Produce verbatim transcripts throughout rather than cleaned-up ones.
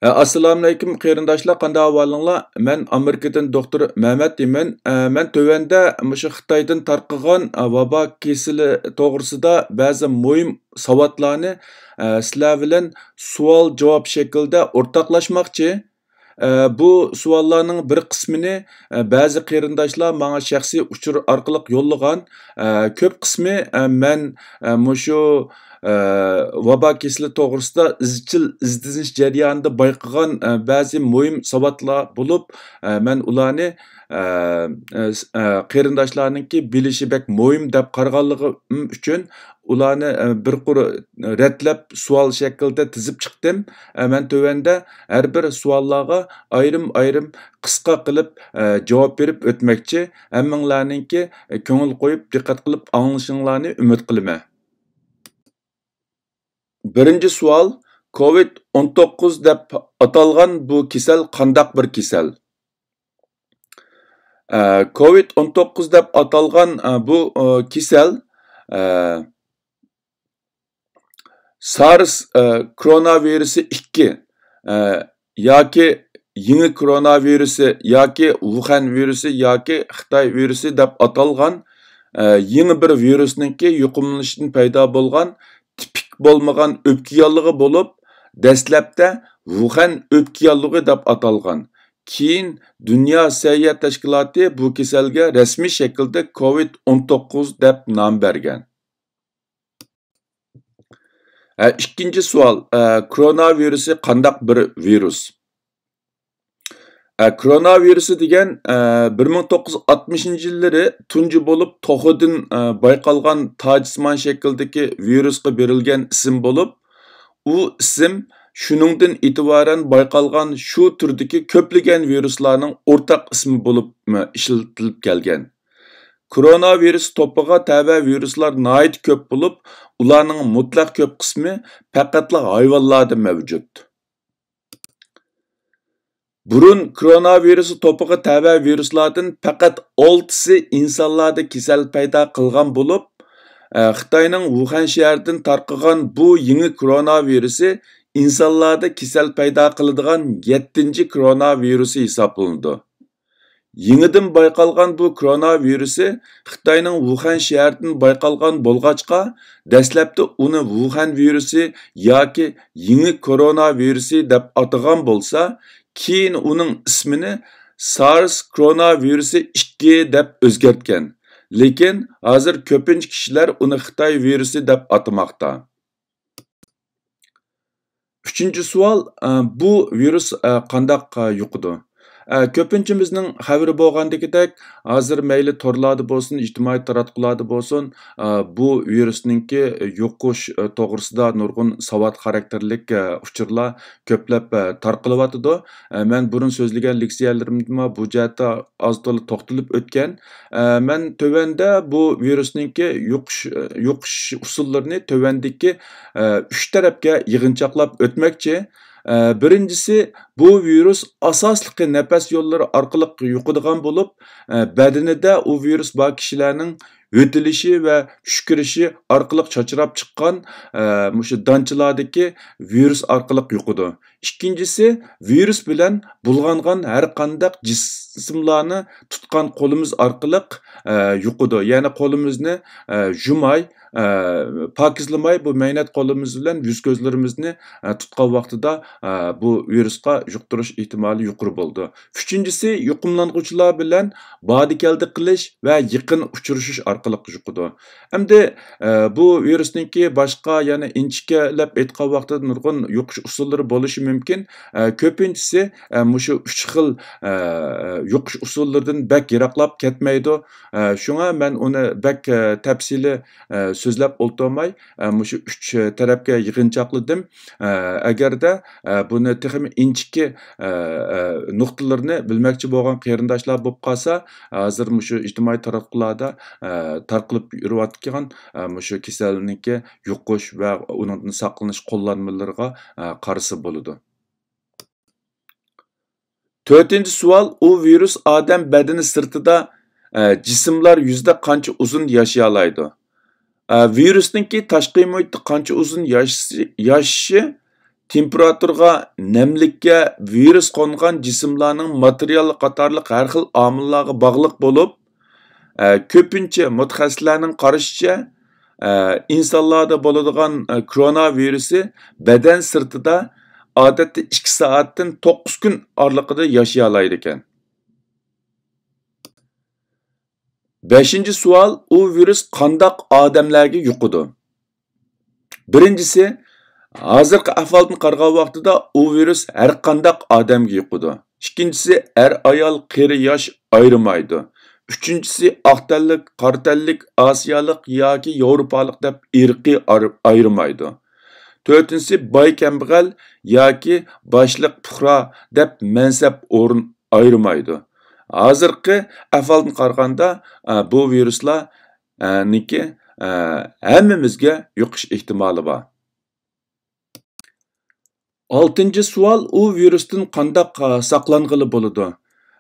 ئە، ئەسسالامۇئەلەيكۇم قېرىنداشلار، قانداق ئەھۋالىڭلار؟ مەن ئامېرىكىدىن دوختۇر مەمەت دېيمەن. ئە، مەن تۆۋەندە مۇشۇ خىتايدىن تارقىغان، ئە، ۋابا كېسىلى توغرىسىدا بەزى مۇھىم ساۋاتلارنى، ئە، سىلەر بىلەن سوئال-جاۋاب شەكلىدە ئورتاقلاشماقچى. ئە، بۇ سوئاللارنىڭ بىر قىسمىنى، ئە، بەزى قېرىنداشلار ماڭا شەخسىي ئۇچۇر ئارقىلىق يوللىغان. ئە، كۆپ قىسمى، ئە، مەن، ئە، مۇشۇ، ئە، ۋابا كېسىلى توغرىسىدا ئىزچىل ئىزدىنىش جەريانىدا بايقىغان، ئە، بەزى مۇھىم ساۋاتلار بولۇپ، ئە، مەن ئۇلارنى، ئە، ئە، س-، ئە، قېرىنداشلارنىڭكى بىلىشى بەك مۇھىم دەپ قارىغانلىقىم ئۈچۈن، ئۇلارنى، ئە، بىر قۇر رەتلەپ سوئال شەكلىدە تىزىپ چىقتىم. ئە، مەن تۆۋەندە ھەر بىر سوئاللارغا ئايرىم-ئايرىم قىسقا قىلىپ، ئە، جاۋاب بېرىپ ئۆتمەكچى. ھەممىڭلارنىڭكى، ئە، كۆڭۈل قويۇپ دىققەت قىلىپ ئاڭلىشىڭلارنى ئۈمىد قىلىمەن. بىرىنچى سوئال، كوۋىد ئون توققۇز دەپ ئاتالغان بۇ كېسەل قانداق بىر كېسەل؟ ئە، كوۋىد ئون توققۇز دەپ ئاتالغان، ئە، بۇ، ئە، كېسەل، ئە، سارس، ئە، كوروناۋىرۇسى ئىككى، ئە، ياكى يېڭى كوروناۋىرۇسى ياكى ۋۇخەن ۋىرۇسى ياكى خىتاي ۋىرۇسى دەپ ئاتالغان، ئە، يېڭى بىر ۋىرۇسنىڭكى يۇقۇملىنىشىدىن پەيدا بولغان تىپىك بولمىغان ئۆپكە ياللۇغى بولۇپ، دەسلەپتە ۋۇخەن ئۆپكە ياللۇغى دەپ ئاتالغان. كېيىن دۇنيا سەھىيە تەشكىلاتى بۇ كېسەلگە رەسمىي شەكىلدە كوۋىد ئون توققۇز دەپ نام بەرگەن. ھە، ئىككىنچى سوئال، ئە، كورونا ۋىرۇسى قانداق بىر ۋىرۇس؟ ئە، كورونا ۋىرۇسى دېگەن، ئە، بىر مىڭ توققۇز يۈز ئاتمىشىنچى يىللىرى تۇنجى بولۇپ توخۇدىن، ئە، بايقالغان تاجسىمان شەكىلدىكى ۋىرۇسقا بېرىلگەن ئىسىم بولۇپ، ئۇ ئىسىم شۇنىڭدىن ئېتىبارەن بايقالغان شۇ تۈردىكى كۆپلىگەن ۋىرۇسلارنىڭ ئورتاق ئىسمى بولۇپ، ئە، ئىشلىتىلىپ كەلگەن. كورونا ۋىرۇس توپىغا تەۋە ۋىرۇسلار ناھايىتى كۆپ بولۇپ، ئۇلارنىڭ مۇتلەق كۆپ قىسمى پەقەتلا ھايۋانلاردا مەۋجۇت. بۇرۇن كورونا ۋىرۇسى توپىغا تەۋە ۋىرۇسلاردىن پەقەت ئالتىسى ئىنسانلاردا كېسەل پەيدا قىلغان بولۇپ، ئە، خىتاينىڭ ۋۇخەن شەھىرىدىن تارقىغان بۇ يېڭى كورونا ۋىرۇسى ئىنسانلاردا كېسەل پەيدا قىلىدىغان يەتتىنچى كورونا ۋىرۇسى ھېسابلىنىدۇ. يېڭىدىن بايقالغان بۇ كورونا ۋىرۇسى خىتاينىڭ ۋۇخەن شەھىرىدىن بايقالغان بولغاچقا، دەسلەپتە ئۇنى ۋۇخەن ۋىرۇسى ياكى يېڭى كورونا ۋىرۇسى دەپ ئاتىغان بولسا، كېيىن ئۇنىڭ ئىسمىنى سارس كورونا ۋىرۇسى ئىككى دەپ ئۆزگەرتكەن. لېكىن ھازىر كۆپىنچە كىشىلەر ئۇنى خىتاي ۋىرۇسى دەپ ئاتىماقتا. ئۈچىنچى سوئال، ئە، بۇ ۋىرۇس، ئە، قانداق، ئە، يۇقىدۇ؟ ئە، كۆپىنچىمىزنىڭ خەۋىرى بولغاندىكىدەك، ھازىر مەيلى تورلاردا بولسۇن، ئىجتىمائىي تاراتقۇلاردا بولسۇن، ئە، بۇ ۋىرۇسنىڭكى يۇقۇش، ئە، توغرىسىدا نۇرغۇن ساۋات خاراكتېرلىك، ئە، ئۇچۇرلار كۆپلەپ، ئە، تارقىلىۋاتىدۇ. ئە، مەن بۇرۇن سۆزلىگەن لېكسىيەلىرىمدىمۇ بۇ جەھەتتە ئاز تولا توختىلىپ ئۆتكەن. ئە، مەن تۆۋەندە بۇ ۋىرۇسنىڭكى يۇقۇش، يۇقۇش ئۇسۇللىرىنى تۆۋەندىكى، ئە، ئۈچ تەرەپكە يىغىنچاقلاپ ئۆتمەكچى. ئە، بىرىنچىسى، بۇ ۋىرۇس ئاساسلىقى نەپەس يوللىرى ئارقىلىق يۇقىدىغان بولۇپ، ئە، بەدىنىدە ئۇ ۋىرۇس بار كىشىلەرنىڭ يۆتىلىشى ۋە چۈشكۈرۈشى ئارقىلىق چاچراپ چىققان، ئە، مۇشۇ دانچىلاردىكى ۋىرۇس ئارقىلىق يۇقىدۇ. ئىككىنچىسى، ۋىرۇس بىلەن بۇلغانغان ھەر قانداق جىسىملارنى تۇتقان قولىمىز ئارقىلىق، ئە، يۇقىدۇ. يەنى قولىمىزنى، ئە، جۇماي، ئە، پاكىزلىماي، بۇ مەينەت قولىمىز بىلەن يۈز-كۆزلىرىمىزنى، ئە، تۇتقان ۋاقتىدا، ئە، بۇ ۋىرۇسقا يۇقتۇرۇش ئېھتىمالى يۇقىرى بولىدۇ. ئۈچىنچىسى، يۇقۇملانغۇچىلار بىلەن باردا-كەلدە قىلىش ۋە يېقىن ئۇچرىشىش ئارقىلىق يۇقىدۇ. ئەمدى، ئە، بۇ ۋىرۇسنىڭكى باشقا يەنە ئىنچىكىلەپ ئېيتقان ۋاقتىدا نۇرغۇن يۇقۇش ئۇسۇللىرى بولۇشى مۇمكىن. ئە، كۆپىنچىسى، ئە، مۇشۇ ئۈچ خىل، ئە، يۇقۇش ئۇسۇللىرىدىن بەك يىراقلاپ كەتمەيدۇ. ئە، شۇڭا مەن ئۇنى بەك، ئە، تەپسىلىي، ئە، سۆزلەپ ئولتۇرماي، ئە، مۇشۇ ئۈچ تەرەپكە يىغىنچاقلىدىم. ئە، ئەگەردە، ئە، بۇنى تېخىمۇ ئىنچىكە، ئە، ئە، نۇقتىلىرىنى بىلمەكچى بولغان قېرىنداشلار بولۇپ قالسا، ھازىر مۇشۇ ئىجتىمائىي تاراتقۇلاردا، ئە، تارقىلىپ يۈرۈۋاتقان، ئە، مۇشۇ كېسەلنىڭكى يۇقۇش ۋە ئۇنىڭدىن ساقلىنىش قوللانمىلىرىغا، ئە، قارىسا بولىدۇ. تۆتىنچى سوئال، ئۇ ۋىرۇس ئادەم بەدىنى سىرتىدا، ئە، جىسىملار يۈزىدە قانچە ئۇزۇن ياشىيالايدۇ؟ ئە، ۋىرۇسنىڭكى تاشقى مۇھىتتا قانچە ئۇزۇن ياشىشى، ياشىشى تېمپېراتۇرىغا، نەملىككە، ۋىرۇس قونغان جىسىملارنىڭ ماتېرىيالى قاتارلىق ھەر خىل ئامىللارغا باغلىق بولۇپ، ئە، كۆپىنچە مۇتەخەسسىسلەرنىڭ قارىشىچە، ئە، ئىنسانلاردا بولىدىغان، ئە، كورونا ۋىرۇسى بەدەن سىرتىدا ئادەتتە ئىككى سائەتتىن توققۇز كۈن ئارىلىقىدا ياشىيالايدىكەن. بەشىنچى سوئال، ئۇ ۋىرۇس قانداق ئادەملەرگە يۇقىدۇ؟ بىرىنچىسى، ھازىرقى ئەھۋالدىن قارىغان ۋاقتىدا ئۇ ۋىرۇس ھەر قانداق ئادەمگە يۇقىدۇ. ئىككىنچىسى، ئەر-ئايال، قېرى-ياش ئايرىمايدۇ. ئۈچىنچىسى، ئاق تەنلىك، قارا تەنلىك، ئاسىيالىق ياكى ياۋروپالىق دەپ ئىرقىي ئار-، ئايرىمايدۇ. تۆتىنچىسى، باي-كەمبەغەل ياكى باشلىق-پۇقرا دەپ مەنسەپ ئورۇن ئايرىمايدۇ. ھازىرقى ئەھۋالدىن قارىغاندا، ئە، بۇ ۋىرۇسلار، ئە، نىكى، ئە، ھەممىمىزگە يۇقۇش ئېھتىمالى بار. ئالتىنچى سوئال، ئۇ ۋىرۇستىن قانداق، ئە، ساقلانغىلى بولىدۇ؟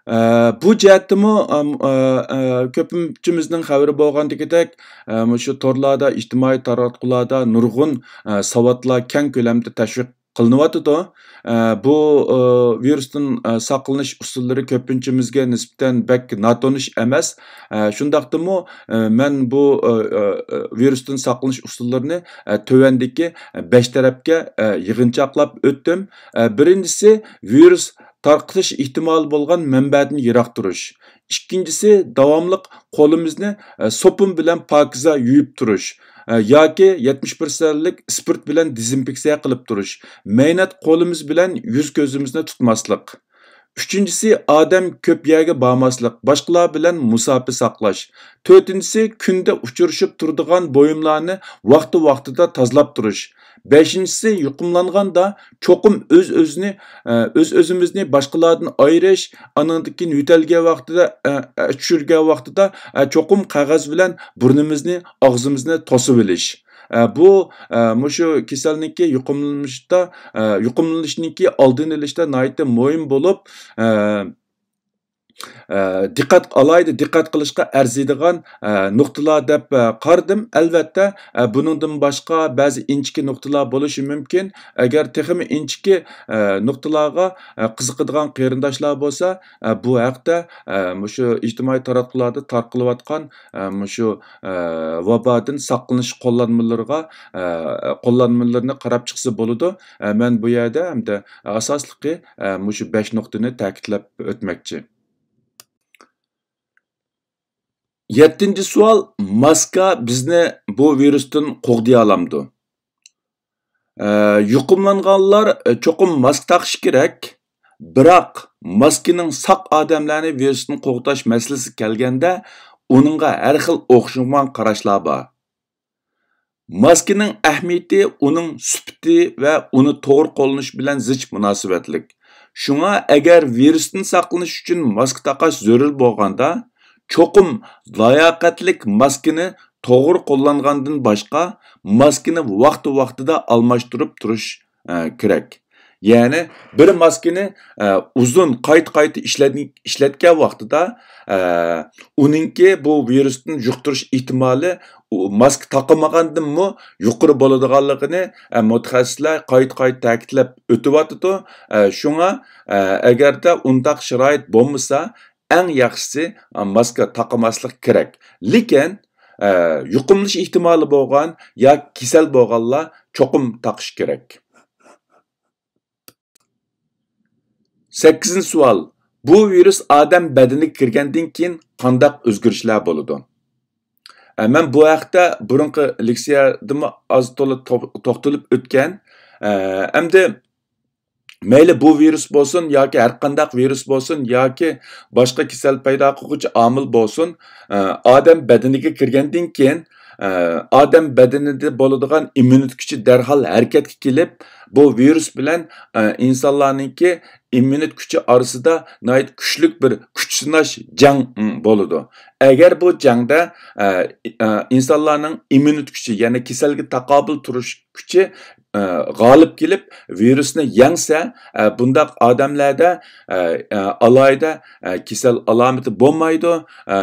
ئە، بۇ جەھەتتىمۇ، ئەم، ئە، ئە، كۆپىنچىمىزنىڭ خەۋىرى بولغاندىكىدەك، ئە، مۇشۇ تورلاردا، ئىجتىمائىي تاراتقۇلاردا نۇرغۇن، ئە، ساۋاتلار كەڭ كۆلەمدە تەشۋىق قىلىنىۋاتىدۇ. ئە، بۇ، ئە، ۋىرۇستىن، ئە، ساقلىنىش ئۇسۇللىرى كۆپىنچىمىزگە نىسبەتەن بەك ناتونۇش ئەمەس. ئە، شۇنداقتىمۇ، ئە، مەن بۇ، ئە، ئە، ئە، ۋىرۇستىن ساقلىنىش ئۇسۇللىرىنى، ئە، تۆۋەندىكى، ئە، بەش تەرەپكە، ئە، يىغىنچاقلاپ ئۆتتۈم. ئە، بىرىنچىسى، ۋىرۇس تارقىتىش ئېھتىمالى بولغان مەنبەدىن يىراق تۇرۇش. ئىككىنچىسى، داۋاملىق قولىمىزنى، ئە، سوپۇن بىلەن پاكىزە يۇيۇپ تۇرۇش، ئە، ياكى يەتمىش پىرسەنتلىك ئىسپىرت بىلەن دېزىنفېكسىيە قىلىپ تۇرۇش. مەينەت قولىمىز بىلەن يۈز-كۆزىمىزنى تۇتماسلىق. ئۈچىنچىسى، ئادەم كۆپ يەرگە بارماسلىق، باشقىلار بىلەن مۇساپە ساقلاش. تۆتىنچىسى، كۈندە ئۇچرىشىپ تۇرىدىغان بۇيۇملارنى ۋاقتى-ۋاقتىدا تازىلاپ تۇرۇش. بەشىنچىسى، يۇقۇملانغاندا چوقۇم ئۆز-ئۆزىنى، ئە، ئۆز-ئۆزىمىزنى باشقىلاردىن ئايرىش، ئانىڭدىن كېيىن يۆتەلگەن ۋاقتىدا، ئە، ئە، چۈشۈرگەن ۋاقتىدا، ئە، چوقۇم قەغەز بىلەن بۇرنىمىزنى، ئاغزىمىزنى توسۇۋېلىش. ئە، بۇ، ئە، مۇشۇ كېسەلنىڭكى يۇقۇملىنىشتا، ئە، يۇقۇملىنىشنىڭكى ئالدىنى ئېلىشتا ناھايىتى مۇھىم بولۇپ، ئە، ئە، دىققەت، ئالاھىدە دىققەت قىلىشقا ئەرزىيدىغان، ئە، نۇقتىلار دەپ، ئە، قارىدىم. ئەلۋەتتە، ئە، بۇنىڭدىن باشقا بەزى ئىنچىكە نۇقتىلار بولۇشى مۇمكىن. ئەگەر تېخىمۇ ئىنچىكە، ئە، نۇقتىلارغا، ئە، قىزىقىدىغان قېرىنداشلار بولسا، ئە، بۇ ھەقتە، ئە، مۇشۇ ئىجتىمائىي تاراتقۇلاردا تارقىلىۋاتقان، ئە، مۇشۇ، ئە، ۋابادىن ساقلىنىش قوللانمىلىرىغا، ئە، قوللانمىلىرىنى قاراپ چىقسا بولىدۇ. ئە، مەن بۇ يەردە ھەمدە ئاساسلىقى، ئە، مۇشۇ بەش نۇقتىنى تەكىتلەپ ئۆتمەكچى. يەتتىنچى سوئال، ماسكا بىزنى بۇ ۋىرۇستىن قوغدىيالامدۇ؟ ئە، يۇقۇملانغانلار، ئە، چوقۇم ماسكا تاقىشى كېرەك. بىراق، ماسكىنىڭ ساق ئادەملەرنى ۋىرۇستىن قوغداش مەسىلىسىگە كەلگەندە، ئۇنىڭغا ھەر خىل ئوخشىمىغان قاراشلار بار. ماسكىنىڭ ئەھمىيىتى ئۇنىڭ سۈپىتى ۋە ئۇنى توغرا قوللىنىش بىلەن زىچ مۇناسىۋەتلىك. شۇڭا، ئەگەر ۋىرۇستىن ساقلىنىش ئۈچۈن ماسكا تاقاش زۆرۈر بولغاندا، چوقۇم لاياقەتلىك ماسكىنى توغرا قوللانغاندىن باشقا، ماسكىنى ۋاقتى-ۋاقتىدا ئالماشتۇرۇپ تۇرۇش، ئە، كېرەك. يەنى بىر ماسكىنى، ئە، ئۇزۇن قايتا-قايتا ئىشلەت-، ئىشلەتكەن ۋاقتىدا، ئە، ئۇنىڭكى بۇ ۋىرۇستىن يۇقتۇرۇش ئېھتىمالى ئۇ ماسكا تاقىمىغاندىنمۇ يۇقىرى بولىدىغانلىقىنى، ئە، مۇتەخەسسىسلەر قايتا-قايتا تەكىتلەپ ئۆتۈۋاتىدۇ. ئە، شۇڭا، ئە، ئەگەردە ئۇنداق شارائىت بولمىسا، ئەڭ ياخشىسى، ئە، ماسكا تاقىماسلىق كېرەك. لېكىن، ئە، يۇقۇملىنىش ئېھتىمالى بولغان ياكى كېسەل بولغانلار چوقۇم تاقىشى كېرەك. سەككىزىنچى سوئال، بۇ ۋىرۇس ئادەم بەدىنىگە كىرگەندىن كېيىن قانداق ئۆزگىرىشلەر بولىدۇ؟ ئە، مەن بۇ ھەقتە بۇرۇنقى لېكسىيەدىمۇ ئاز تولا تو-، توختىلىپ ئۆتكەن. ئە، ئەمدى مەيلى بۇ ۋىرۇس بولسۇن ياكى ھەر قانداق ۋىرۇس بولسۇن ياكى باشقا كېسەل پەيدا قىلغۇچى ئامىل بولسۇن، ئە، ئادەم بەدىنىگە كىرگەندىن كېيىن، ئە، ئادەم بەدىنىدە بولىدىغان ئىممۇنىتېت كۈچى دەرھال ھەرىكەتكە كېلىپ، بۇ ۋىرۇس بىلەن، ئە، ئىنسانلارنىڭكى ئىممۇنىتېت كۈچى ئارىسىدا ناھايىتى كۈچلۈك بىر كۈچ سىناش جەڭ، م، بولىدۇ. ئەگەر بۇ جەڭدە، ئە، ئى-، ئە، ئىنسانلارنىڭ ئىممۇنىتېت كۈچى، يەنى كېسەلگە تاقابىل تۇرۇش كۈچى، ئە، غالىب كېلىپ، ۋىرۇسنى يەڭسە، ئە، بۇنداق ئادەملەردە، ئە، ئە، ئالاھىدە، ئە، كېسەل ئالامىتى بولمايدۇ، ئە،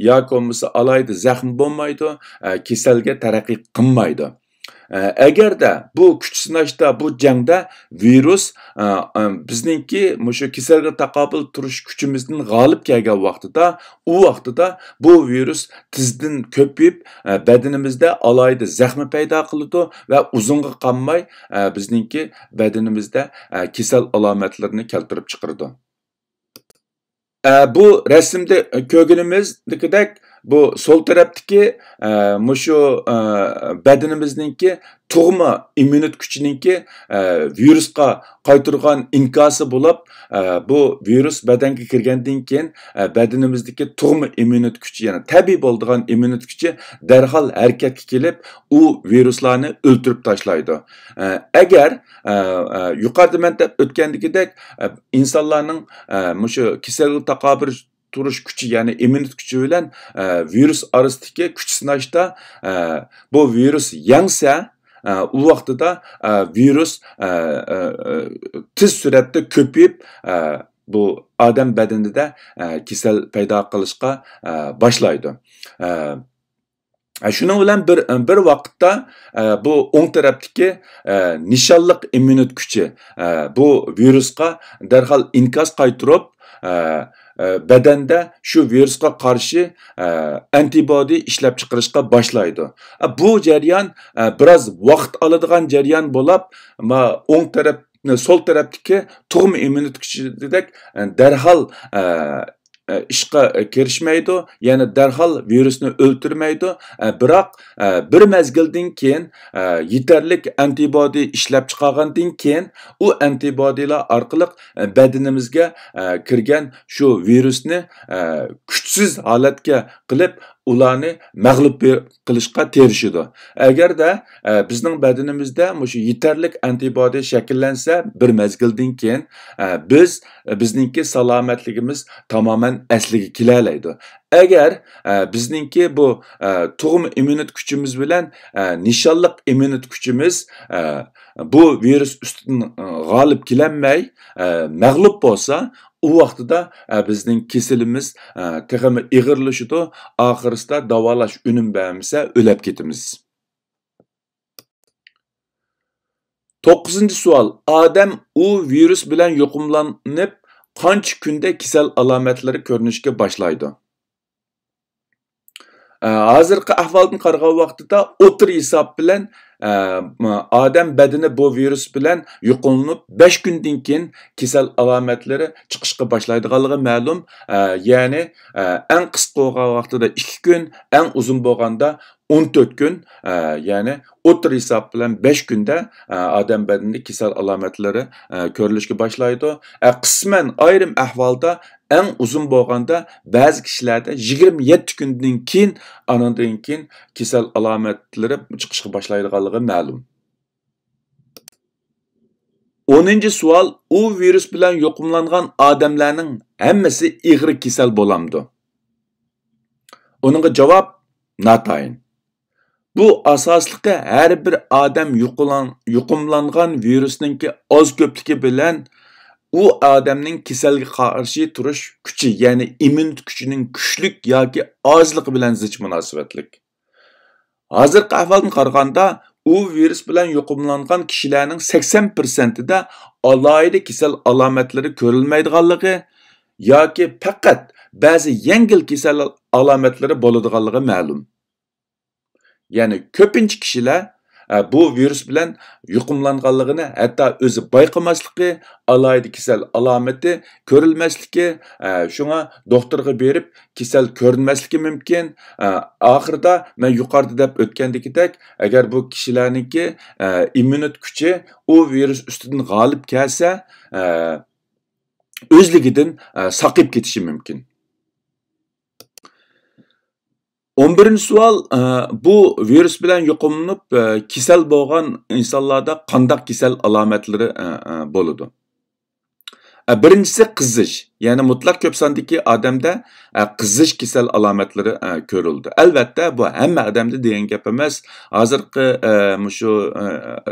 ياكى بولمىسا ئالاھىدە زەخمى بولمايدۇ، ئە، كېسەلگە تەرەققىي قىلمايدۇ. ئەگەردە بۇ كۈچ سىناشتا، بۇ جەڭدە ۋىرۇس، ئە، ئە، بىزنىڭكى مۇشۇ كېسەلگە تاقابىل تۇرۇش كۈچىمىزدىن غالىب كەلگەن ۋاقتىدا، ئۇ ۋاقتىدا بۇ ۋىرۇس تېزدىن كۆپىيىپ، ئە، بەدىنىمىزدە ئالاھىدە زەخمە پەيدا قىلىدۇ ۋە ئۇزۇنغا قالماي، ئە، بىزنىڭكى بەدىنىمىزدە، ئە، كېسەل ئالامەتلىرىنى كەلتۈرۈپ چىقىرىدۇ. ئە، بۇ رەسىمدە كۆرگىنىمىزدىكىدەك، بۇ سول تەرەپتىكى، ئە، مۇشۇ، ئە، بەدىنىمىزنىڭكى تۇغما ئىممۇنىتېت كۈچىنىڭكى، ئە، ۋىرۇسقا قايتۇرغان ئىنكاسى بولۇپ، ئە، بۇ ۋىرۇس بەدەنگە كىرگەندىن كېيىن، ئە، بەدىنىمىزدىكى تۇغما ئىممۇنىتېت كۈچى، يەنى تەبىئىي بولىدىغان ئىممۇنىتېت كۈچى دەرھال ھەرىكەتكە كېلىپ، ئۇ ۋىرۇسلارنى ئۆلتۈرۈپ تاشلايدۇ. ئە، ئەگەر، ئە، ئە، يۇقىرىدا مەن دەپ ئۆتكەندىكىدەك، ئە، ئىنسانلارنىڭ، ئە، مۇشۇ كېسەلگە تاقابىل تۇرۇش كۈچى، يەنى ئىممۇنىتېت كۈچى بىلەن، ئە، ۋىرۇس ئارىسىدىكى كۈچ سىناشتا، ئە، بۇ ۋىرۇس يەڭسە، ئە، ئۇ ۋاقتىدا، ئە، ۋىرۇس، ئە، ئە، ئە، تېز سۈرئەتتە كۆپىيىپ، ئە، بۇ ئادەم بەدىنىدە، ئە، كېسەل پەيدا قىلىشقا، ئە، باشلايدۇ. ئە، ئە، شۇنىڭ بىلەن بىر، بىر ۋاقىتتا، ئە، بۇ ئوڭ تەرەپتىكى، ئە، نىشانلىق ئىممۇنىتېت كۈچى، ئە، بۇ ۋىرۇسقا دەرھال ئىنكاس قايتۇرۇپ، ئە، ئە، بەدەندە شۇ ۋىرۇسقا قارشى، ئە، ئەنتىبودى ئىشلەپچىقىرىشقا باشلايدۇ. ئە، بۇ جەريان، ئە، بىراز ۋاقىت ئالىدىغان جەريان بولاپ، ما-، ئوڭ تەرەپ، سول تەرەپتىكى تۇغما ئىممۇنىتېت كۈچىدەك، ئە، دەرھال، ئە، ئە، ئىشقا، ئە، كىرىشمەيدۇ، يەنى دەرھال ۋىرۇسنى ئۆلتۈرمەيدۇ. ئە، بىراق، ئە، بىر مەزگىلدىن كېيىن، ئە، يېتەرلىك ئەنتىبودى ئىشلەپچىقارغاندىن كېيىن، ئۇ ئەنتىبودىلار ئارقىلىق، ئە، بەدىنىمىزگە، ئە، كىرگەن شۇ ۋىرۇسنى، ئە، كۈچسىز ھالەتكە قىلىپ، ئۇلارنى مەغلۇپ بىر قىلىشقا تىرىشىدۇ. ئەگەردە، ئە، بىزنىڭ بەدىنىمىزدە مۇشۇ يېتەرلىك ئەنتىبودى شەكىللەنسە، بىر مەزگىلدىن كېيىن، ئە، بىز، بىزنىڭكى سالامەتلىكىمىز تامامەن ئەسلىگە كېلەلەيدۇ. ئەگەر، ئە، بىزنىڭكى بۇ، ئە، تۇغما ئىممۇنىتېت كۈچىمىز بىلەن، ئە، نىشانلىق ئىممۇنىتېت كۈچىمىز، ئە، بۇ ۋىرۇس ئۈستىدىن، ئە، غالىب كېلەلمەي، ئە، مەغلۇپ بولسا، ئۇ ۋاقتىدا، ئە، بىزنىڭ كېسىلىمىز، ئە، تېخىمۇ ئېغىرلىشىدۇ، ئاخىرسىدا داۋالاش ئۈنۈم بەرمىسە، ئۆلۈپ كېتىمىز. توققۇزىنچى سوئال، ئادەم ئۇ ۋىرۇس بىلەن يۇقۇملىنىپ قانچە كۈندە كېسەل ئالامەتلىرى كۆرۈنۈشكە باشلايدۇ؟ ئە، ھازىرقى ئەھۋالدىن قارىغان ۋاقتىدا ئوتتۇرا ھېساب بىلەن، ئە، ئادەم بەدىنى بۇ ۋىرۇس بىلەن يۇقۇملىنىپ بەش كۈندىن كېيىن كېسەل ئالامەتلىرى چىقىشقا باشلايدىغانلىقى مەلۇم. ئە، يەنى، ئە، ئەڭ قىسقا بولغان ۋاقتىدا ئىككى كۈن، ئەڭ ئۇزۇن بولغاندا ئون تۆت كۈن، ئە، يەنى ئوتتۇرا ھېساب بىلەن بەش كۈندە، ئە، ئادەم بەدىنىدە كېسەل ئالامەتلىرى، ئە، كۆرۈلۈشكە باشلايدۇ. ئە، قىسمەن ئايرىم ئەھۋالدا ئەڭ ئۇزۇن بولغاندا بەزى كىشىلەردە يىگىرمە يەتتە كۈندىن كېيىن، ئانىڭدىن كېيىن كېسەل ئالامەتلىرى چىقىشقا باشلايدىغانلىقى مەلۇم. ئونىنچى سوئال، ئۇ ۋىرۇس بىلەن يۇقۇملانغان ئادەملەرنىڭ ھەممىسى ئېغىر كېسەل بولامدۇ؟ ئۇنىڭغا جاۋاب ناتايىن. بۇ ئاساسلىقى ھەر بىر ئادەم يۇقۇلان-، يۇقۇملانغان ۋىرۇسنىڭكى ئاز كۆپلۈكى بىلەن ئۇ ئادەمنىڭ كېسەلگە قارشى تۇرۇش كۈچى، يەنى ئىممۇنىتېت كۈچىنىڭ كۈچلۈك ياكى ئازلىقى بىلەن زىچ مۇناسىۋەتلىك. ھازىرقى ئەھۋالدىن قارىغاندا، ئۇ ۋىرۇس بىلەن يۇقۇملانغان كىشىلەرنىڭ سەكسەن پىرسەنتىدە ئالاھىدە كېسەل ئالامەتلىرى كۆرۈلمەيدىغانلىقى ياكى پەقەت بەزى يەڭگىل كېسەل ئالامەتلىرى بولىدىغانلىقى مەلۇم. يەنى كۆپىنچە كىشىلەر، ئە، بۇ ۋىرۇس بىلەن يۇقۇملانغانلىقىنى ھەتتا ئۆزى بايقىماسلىقى، ئالاھىدە كېسەل ئالامىتى كۆرۈلمەسلىكى، ئە، شۇڭا دوختۇرغا بېرىپ كېسەل كۆرۈنمەسلىكى مۇمكىن. ئە، ئاخىرىدا مەن يۇقىرىدا دەپ ئۆتكەندىكىدەك، ئەگەر بۇ كىشىلەرنىڭكى، ئە، ئىممۇنىتېت كۈچى ئۇ ۋىرۇس ئۈستىدىن غالىب كەلسە، ئە، ئۆزلۈكىدىن، ئە، ساقىيىپ كېتىشى مۇمكىن. ئون بىرىنچى سوئال، ئە، بۇ ۋىرۇس بىلەن يۇقۇملىنىپ، ئە، كېسەل بولغان ئىنسانلاردا قانداق كېسەل ئالامەتلىرى، ئە، ئە، بولىدۇ؟ ئە، بىرىنچىسى قىزىش، يەنى مۇتلەق كۆپ ساندىكى ئادەمدە، ئە، قىزىش كېسەل ئالامەتلىرى، ئە، كۆرۈلىدۇ. ئەلۋەتتە، بۇ ھەممە ئادەمدە دېگەن گەپ ئەمەس. ھازىرقى، ئە، مۇشۇ، ئە،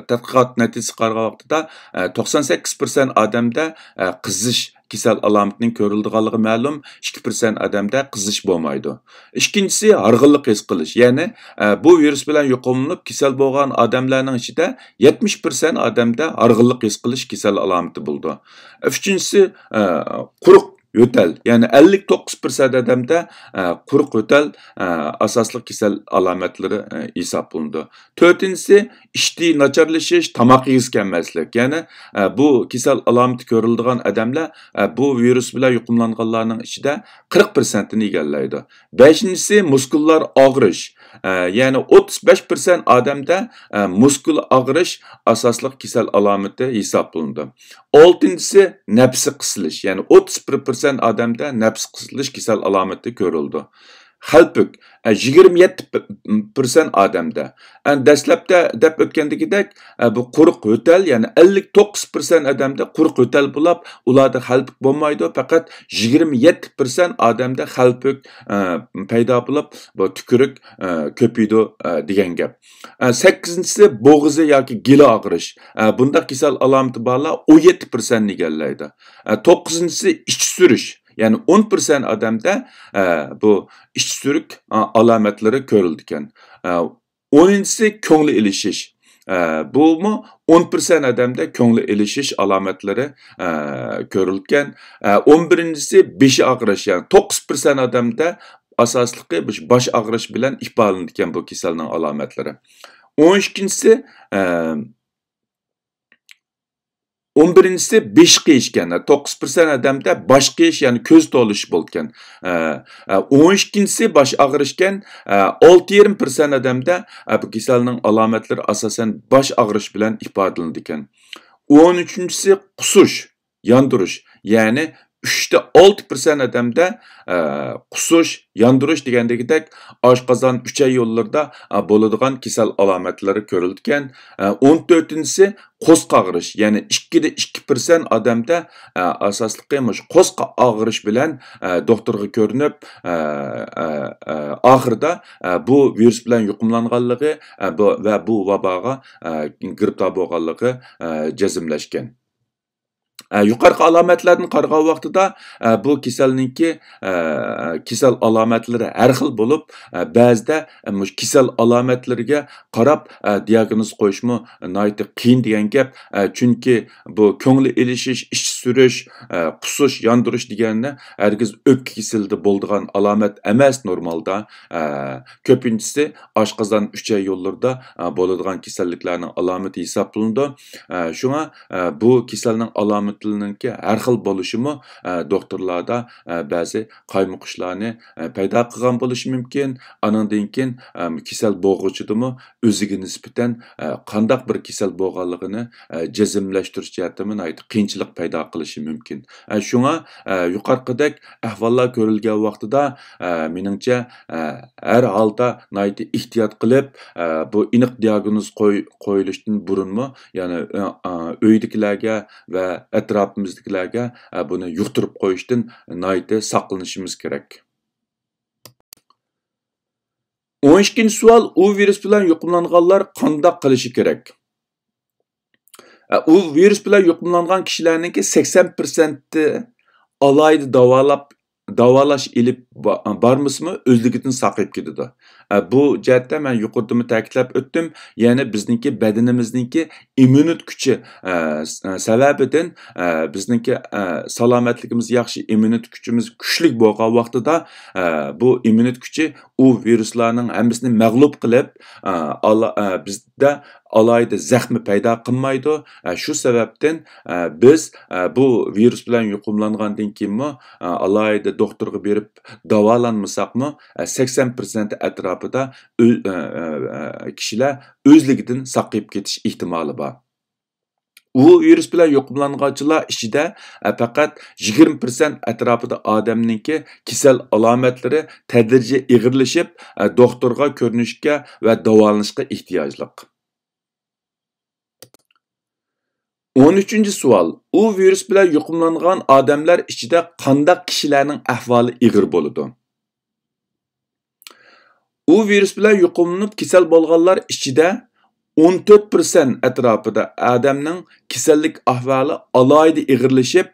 تەتقىقات نەتىجىسىگە قارىغان ۋاقتىدا، ئە، توقسان سەككىز پىرسەنت ئادەمدە، ئە، قىزىش كېسەل ئالامىتىنىڭ كۆرۈلىدىغانلىقى مەلۇم، ئىككى پىرسەنت ئادەمدە قىزىش بولمايدۇ. ئىككىنچىسى، ھارغىنلىق ھېس قىلىش. يەنى، ئە، بۇ ۋىرۇس بىلەن يۇقۇملىنىپ كېسەل بولغان ئادەملەرنىڭ ئىچىدە يەتمىش پىرسەنت ئادەمدە ھارغىنلىق ھېس قىلىش كېسەل ئالامىتى بولىدۇ. ئۈچىنچىسى، ئە، قۇرۇق يۆتەل، يەنى ئەللىك توققۇز پىرسەنت ئادەمدە، ئە، قۇرۇق يۆتەل، ئە، ئاساسلىق كېسەل ئالامەتلىرى، ئە، ھېسابلىنىدۇ. تۆتىنچىسى، ئىشتىيى ناچارلىشىش، تاماق يېگۈسى كەلمەسلىك. يەنى، ئە، بۇ كېسەل ئالامىتى كۆرۈلىدىغان ئادەملەر، ئە، بۇ ۋىرۇس بىلەن يۇقۇملانغانلارنىڭ ئىچىدە قىرىق پىرسەنتىنى ئىگىلەيدۇ. بەشىنچىسى، مۇسكۇللار ئاغرىش. ئە، يەنى ئوتتۇز بەش پىرسەنت ئادەمدە، ئە، مۇسكۇل ئاغرىش ئاساسلىق كېسەل ئالامىتى ھېسابلىنىدۇ. ئالتىنچىسى، نەپسى قىسىلىش. يەنى ئوتتۇز بىر پىرسەنت ئادەمدە نەپسى قىسىلىش كېسەل ئالامىتى كۆرۈلىدۇ. خەلپۈك، ئە، يىگىرمە يەتتە پىرسەنت ئادەمدە. ئە، دەسلەپتە دەپ ئۆتكەندىكىدەك، ئە، بۇ قۇرۇق يۆتەل، يەنى ئەللىك توققۇز پىرسەنت ئادەمدە قۇرۇق يۆتەل بولۇپ، ئۇلاردا خەلپۈك بولمايدۇ، پەقەت يىگىرمە يەتتە پىرسەنت ئادەمدە خەلپۈك، ئە، پەيدا بولۇپ، بۇ تۈكۈرۈك، ئە، كۆپىيىدۇ، ئە، دېگەن گەپ. ئە، سەككىزىنچىسى، بوغۇزى ياكى گېلى ئاغرىش. ئە، بۇنداق كېسەل ئالامىتى بارلار ئون يەتتە پىرسەنتنى ئىگىلەيدۇ. ئە، توققۇزىنچىسى، ئىچ سۈرۈش. يەنى ئون پىرسەنت ئادەمدە، ئە، بۇ ئىچ سۈرۈك، ئا-، ئالامەتلىرى كۆرۈلىدىكەن. ئە، ئونىنچىسى، كۆڭلى ئېلىشىش. ئە، بۇمۇ ئون پىرسەنت ئادەمدە كۆڭلى ئېلىشىش ئالامەتلىرى، ئە، كۆرۈلگەن. ئە، ئون بىرىنچىسى، بېشى ئاغرىش، يەنى توققۇز پىرسەنت ئادەمدە ئاساسلىقى باش ئاغرىش بىلەن ئىپادىلىنىدىكەن بۇ كېسەلنىڭ ئالامەتلىرى. ئون ئىككىنچىسى، ئە، ئون بىرىنچىسى، بېشى قېيىشكەن، توققۇز پىرسەنت ئادەمدە باش قېيىش، يەنى كۆز تولۇش بولىدىكەن. ئە، ئە، ئون ئىككىنچىسى، باش ئاغرىشكەن، ئە، ئالتە يېرىم پىرسەنت ئادەمدە، ئە، بۇ كېسەلنىڭ ئالامەتلىرى ئاساسەن باش ئاغرىش بىلەن ئىپادىلىنىدىكەن. ئون ئۈچىنچىسى، قۇسۇش، ياندۇرۇش، يەنى ئۈچتە ئالتە پىرسەنت ئادەمدە، ئە، قۇسۇش، ياندۇرۇش دېگەندىكىدەك ئاشقازان، ئۈچەي يوللىرىدا، ئە، بولىدىغان كېسەل ئالامەتلىرى كۆرۈلىدىكەن. ئە، ئون تۆتىنچىسى، قورساق ئاغرىش، يەنى ئىككىدە ئىككى پىرسەنت ئادەمدە، ئە، ئاساسلىقى مۇشۇ قورساق ئاغرىش بىلەن، ئە، دوختۇرغا كۆرۈنۈپ، ئە، ئە، ئە، ئاخىرىدا، ئە، بۇ ۋىرۇس بىلەن يۇقۇملانغانلىقى، ئە، بۇ، ۋە بۇ ۋاباغا، ئە، گىرىپتار بولغانلىقى، ئە، جەزملەشكەن. ئە، يۇقىرىقى ئالامەتلەردىن قارىغان ۋاقتىدا، ئە، بۇ كېسەلنىڭكى، ئە، كېسەل ئالامەتلىرى ھەر خىل بولۇپ، ئە، بەزىدە، ئە، مۇشۇ كېسەل ئالامەتلىرىگە قاراپ، ئە، دىئاگنوز قويۇشمۇ ناھايىتى قىيىن دېگەن گەپ. ئە، چۈنكى بۇ كۆڭلى ئېلىشىش، ئىچ سۈرۈش، ئە، قۇسۇش، ياندۇرۇش دېگەننى ھەرگىز ئۆپكە كېسىلىدە بولىدىغان ئالامەت ئەمەس نورمالدا. ئە، كۆپىنچىسى ئاشقازان، ئۈچەي يوللىرىدا، ئە، بولىدىغان كېسەللىكلەرنىڭ ئالامىتى ھېسابلىنىدۇ. ئە، شۇڭا، ئە، بۇ كېسەلنىڭ ئالامىتىنىڭكى ھەر خىل بولۇشىمۇ، ئە، دوختۇرلاردا، ئە، بەزى قايمۇقۇشلارنى، ئە، پەيدا قىلغان بولۇشى مۇمكىن. ئانىڭدىن كېيىن، ئە، كېسەل بولغۇچىدىمۇ ئۆزىگە نىسبەتەن، ئە، قانداق بىر كېسەل بولغانلىقىنى، ئە، جەزملەشتۈرۈش جەھەتتىمۇ ناھايىتى قىيىنچىلىق پەيدا قىلىشى مۇمكىن. ئە، شۇڭا، ئە، يۇقىرىقىدەك ئەھۋاللار كۆرۈلگەن ۋاقتىدا، ئە، مېنىڭچە، ئە، ھەر ھالدا ناھايىتى ئېھتىيات قىلىپ، ئە، بۇ ئېنىق دىئاگنوز قوي-، قويۇلۇشتىن بۇرۇنمۇ، يەنى، ئە، ئە، ئۆيدىكىلەرگە ۋە ئەتراپىمىزدىكىلەرگە، ئە، بۇنى يۇقتۇرۇپ قويۇشتىن ناھايىتى ساقلىنىشىمىز كېرەك. ئون ئىككىنچى سوئال، ئۇ ۋىرۇس بىلەن يۇقۇملانغانلار قانداق قىلىشى كېرەك؟ ئە، ئۇ ۋىرۇس بىلەن يۇقۇملانغان كىشىلەرنىڭكى سەكسەن پىرسەنتى ئالاھىدە داۋالاپ، داۋالاش ئېلىپ با-، بارمىسىمۇ ئۆزلۈكىدىن ساقىيىپ كېتىدۇ. ئە، بۇ جەھەتتە مەن يۇقىرىدىمۇ تەكىتلەپ ئۆتتۈم، يەنى بىزنىڭكى بەدىنىمىزنىڭكى ئىممۇنىتېت كۈچى، ئە، س-، ئە، سەۋەبىدىن، ئە، بىزنىڭكى، ئە، سالامەتلىكىمىز ياخشى، ئىممۇنىتېت كۈچىمىز كۈچلۈك بولغان ۋاقتىدا، ئە، بۇ ئىممۇنىتېت كۈچى ئۇ ۋىرۇسلارنىڭ ھەممىسىنى مەغلۇپ قىلىپ، ئە، ئالا-، ئە، بىزدە ئالاھىدە زەخمە پەيدا قىلمايدۇ. ئە، شۇ سەۋەبتىن، ئە، بىز، ئە، بۇ ۋىرۇس بىلەن يۇقۇملانغاندىن كېيىنمۇ، ئە، ئالاھىدە دوختۇرغا بېرىپ داۋالانمىساقمۇ، ئە، سەكسەن پىرسەنت ئەتراپىدا ئۆ-، ئە، ئە، ئە، كىشىلەر ئۆزلۈكىدىن ساقىيىپ كېتىش ئېھتىمالى بار. ئۇ ۋىرۇس بىلەن يۇقۇملانغانچىلار ئىچىدە، ئە، پەقەت يىگىرمە پىرسەنت ئەتراپىدا ئادەمنىڭكى كېسەل ئالامەتلىرى تەدرىجىي ئېغىرلىشىپ، ئە، دوختۇرغا كۆرۈنۈشكە ۋە داۋالىنىشقا ئېھتىياجلىق. ئون ئۈچىنچى سوئال، ئۇ ۋىرۇس بىلەن يۇقۇملانغان ئادەملەر ئىچىدە قانداق كىشىلەرنىڭ ئەھۋالى ئېغىر بولىدۇ؟ ئۇ ۋىرۇس بىلەن يۇقۇملىنىپ كېسەل بولغانلار ئىچىدە ئون تۆت پىرسەنت ئەتراپىدا ئادەمنىڭ كېسەللىك ئەھۋالى ئالاھىدە ئېغىرلىشىپ،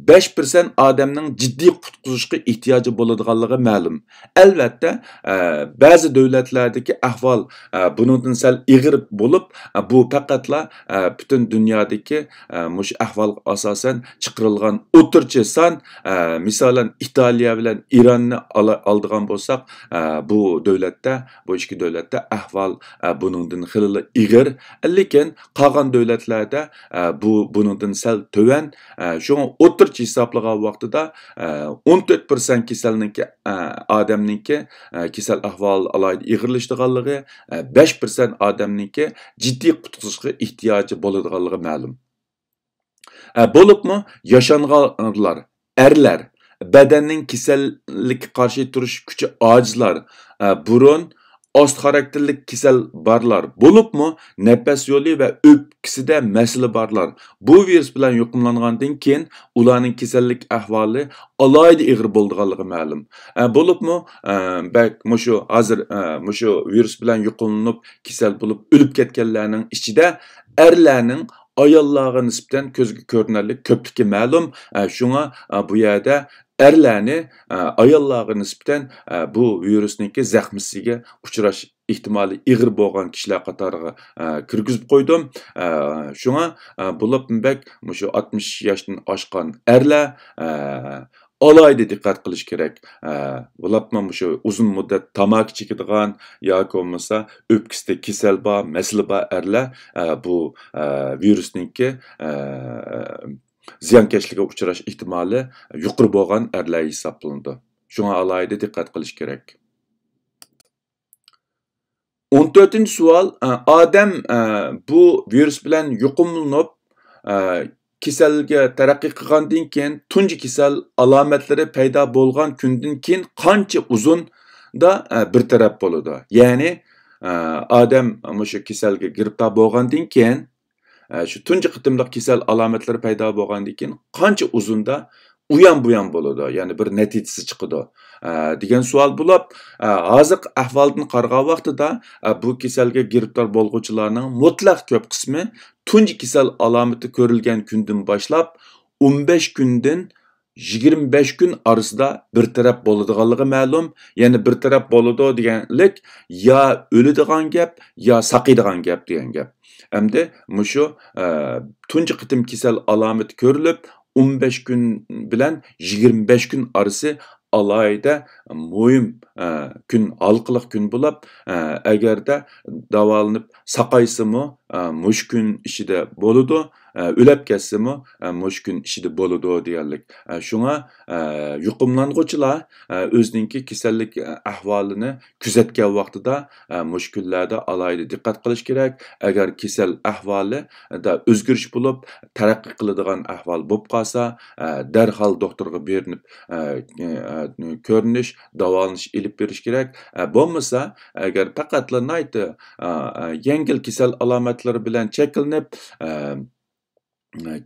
بەش پىرسەنت ئادەمنىڭ جىددىي قۇتقۇزۇشقا ئېھتىياجى بولىدىغانلىقى مەلۇم. ئەلۋەتتە، ئە، بەزى دۆلەتلەردىكى ئەھۋال، ئە، بۇنىڭدىن سەل ئېغىر بولۇپ، ئە، بۇ پەقەتلا، ئە، پۈتۈن دۇنيادىكى، ئە، مۇشۇ ئەھۋالغا ئاساسەن چىقىرىلغان ئوتتۇرىچە سان، ئە، مىسالەن، ئىتالىيە بىلەن ئىراننى ئالا-، ئالىدىغان بولساق، ئە، بۇ دۆلەتتە، بۇ ئىككى دۆلەتتە ئەھۋال، ئە، بۇنىڭدىن خېلىلا ئېغىر. لېكىن قالغان دۆلەتلەردە، ئە، بۇ بۇنىڭدىن سەل تۆۋەن. ئە، شۇڭا ئوتتۇرىچە ھېسابلىغان ۋاقتىدا، ئە، ئون تۆت پىرسەنت كېسەلنىڭكى، ئە، ئادەمنىڭكى، ئە، كېسەل ئەھۋالى ئالاھىدە ئېغىرلىشىدىغانلىقى، ئە، بەش پىرسەنت ئادەمنىڭكى جىددىي قۇتقۇزۇشقا ئېھتىياجى بولىدىغانلىقى مەلۇم. ئە، بولۇپمۇ ياشانغانلار، ئەرلەر، بەدەننىڭ كېسەللىككە قارشى تۇرۇش كۈچى ئاجىزلار، ئە، بۇرۇن ئاست خاراكتېرلىك كېسەل بارلار، بولۇپمۇ نەپەس يولى ۋە ئۆپكىسىدە مەسىلە بارلار بۇ ۋىرۇس بىلەن يۇقۇملانغاندىن كېيىن ئۇلارنىڭ كېسەللىك ئەھۋالى ئالاھىدە ئېغىر بولىدىغانلىقى مەلۇم. ئە، بولۇپمۇ، ئە، بەك مۇشۇ ھازىر، ئە، مۇشۇ ۋىرۇس بىلەن يۇقۇملىنىپ كېسەل بولۇپ ئۆلۈپ كەتكەنلەرنىڭ ئىچىدە ئەرلەرنىڭ ئاياللارغا نىسبەتەن كۆزگە كۆرۈنەرلىك كۆپلۈكى مەلۇم. ئە، شۇڭا، ئە، بۇ يەردە ئەرلەرنى، ئە، ئاياللارغا نىسبەتەن، ئە، بۇ ۋىرۇسنىڭكى زەخمىسىگە ئۇچراش ئېھتىمالى ئېغىر بولغان كىشىلەر قاتارىغا، ئە، كىرگۈزۈپ قويدۇم. ئە، شۇڭا، ئە، بولۇپمۇ بەك مۇشۇ ئاتمىش ياشتىن ئاشقان ئەرلەر، ئە، ئالاھىدە دىققەت قىلىش كېرەك. ئە، بولۇپمۇ مۇشۇ ئۇزۇن مۇددەت تاماكا چېكىدىغان ياكى بولمىسا ئۆپكىسىدە كېسەل بار، مەسىلە بار ئەرلەر، ئە، بۇ، ئە، ۋىرۇسنىڭكى، ئە، زىيانكەشلىكىگە ئۇچراش ئېھتىمالى يۇقىرى بولغان ئەرلەر ھېسابلىنىدۇ. شۇڭا ئالاھىدە دىققەت قىلىش كېرەك. ئون تۆتىنچى سوئال، ئە، ئادەم، ئە، بۇ ۋىرۇس بىلەن يۇقۇملىنىپ، ئە، كېسەلگە تەرەققىي قىلغاندىن كېيىن تۇنجى كېسەل ئالامەتلىرى پەيدا بولغان كۈندىن كېيىن قانچە ئۇزۇندا، ئە، بىر تەرەپ بولىدۇ؟ يەنى، ئە، ئادەم مۇشۇ كېسەلگە گىرىپتار بولغاندىن كېيىن، ئە، شۇ تۇنجى قېتىملىق كېسەل ئالامەتلىرى پەيدا بولغاندىن كېيىن قانچە ئۇزۇندا ئۇيان بۇيان بولىدۇ، يەنى بىر نەتىجىسى چىقىدۇ، ئە، دېگەن سوئال بولۇپ، ئە، ھازىرقى ئەھۋالدىن قارىغان ۋاقتىدا، ئە، بۇ كېسەلگە گىرىپتار بولغۇچىلارنىڭ مۇتلەق كۆپ قىسمى تۇنجى كېسەل ئالامىتى كۆرۈلگەن كۈندىن باشلاپ ئون بەش كۈندىن يىگىرمە بەش كۈن ئارىسىدا بىر تەرەپ بولىدىغانلىقى مەلۇم. يەنى بىر تەرەپ بولىدۇ دېگەنلىك يا ئۆلىدىغان گەپ، يا ساقىيدىغان گەپ دېگەن گەپ. ئەمدى مۇشۇ، ئە، تۇنجى قېتىم كېسەل ئالامىتى كۆرۈلۈپ، ئون بەش كۈن بىلەن يىگىرمە بەش كۈن ئارىسى ئالاھىدە مۇھىم، ئە، كۈن، ھالقىلىق كۈن بولۇپ، ئە، ئەگەردە داۋالىنىپ ساقايسىمۇ، ئە، مۇشۇ كۈن ئىچىدە بولىدۇ، ئە، ئۆلەپ كەتسىمۇ، ئە، مۇشۇ كۈن ئىچىدە بولىدۇ دېگەنلىك. ئە، شۇڭا، ئە، يۇقۇملانغۇچىلار، ئە، ئۆزىنىڭكى كېسەللىك، ئە، ئەھۋالىنى كۆزەتكەن ۋاقتىدا، ئە، مۇشۇ كۈنلەردە ئالاھىدە دىققەت قىلىش كېرەك. ئەگەر كېسەل ئەھۋالىدا ئۆزگىرىش بولۇپ، تەرەققىي قىلىدىغان ئەھۋال بولۇپ قالسا، ئە، دەرھال دوختۇرغا بېرىنىپ، ئە، ئە، كۆرۈنۈش، داۋالىنىش ئېلىپ بېرىش كېرەك. ئە، بولمىسا، ئەگەر پەقەتلا ناھايىتى، ئە، ئە، يەڭگىل كېسەل ئالامەتلىرى بىلەن چەكلىنىپ، ئە،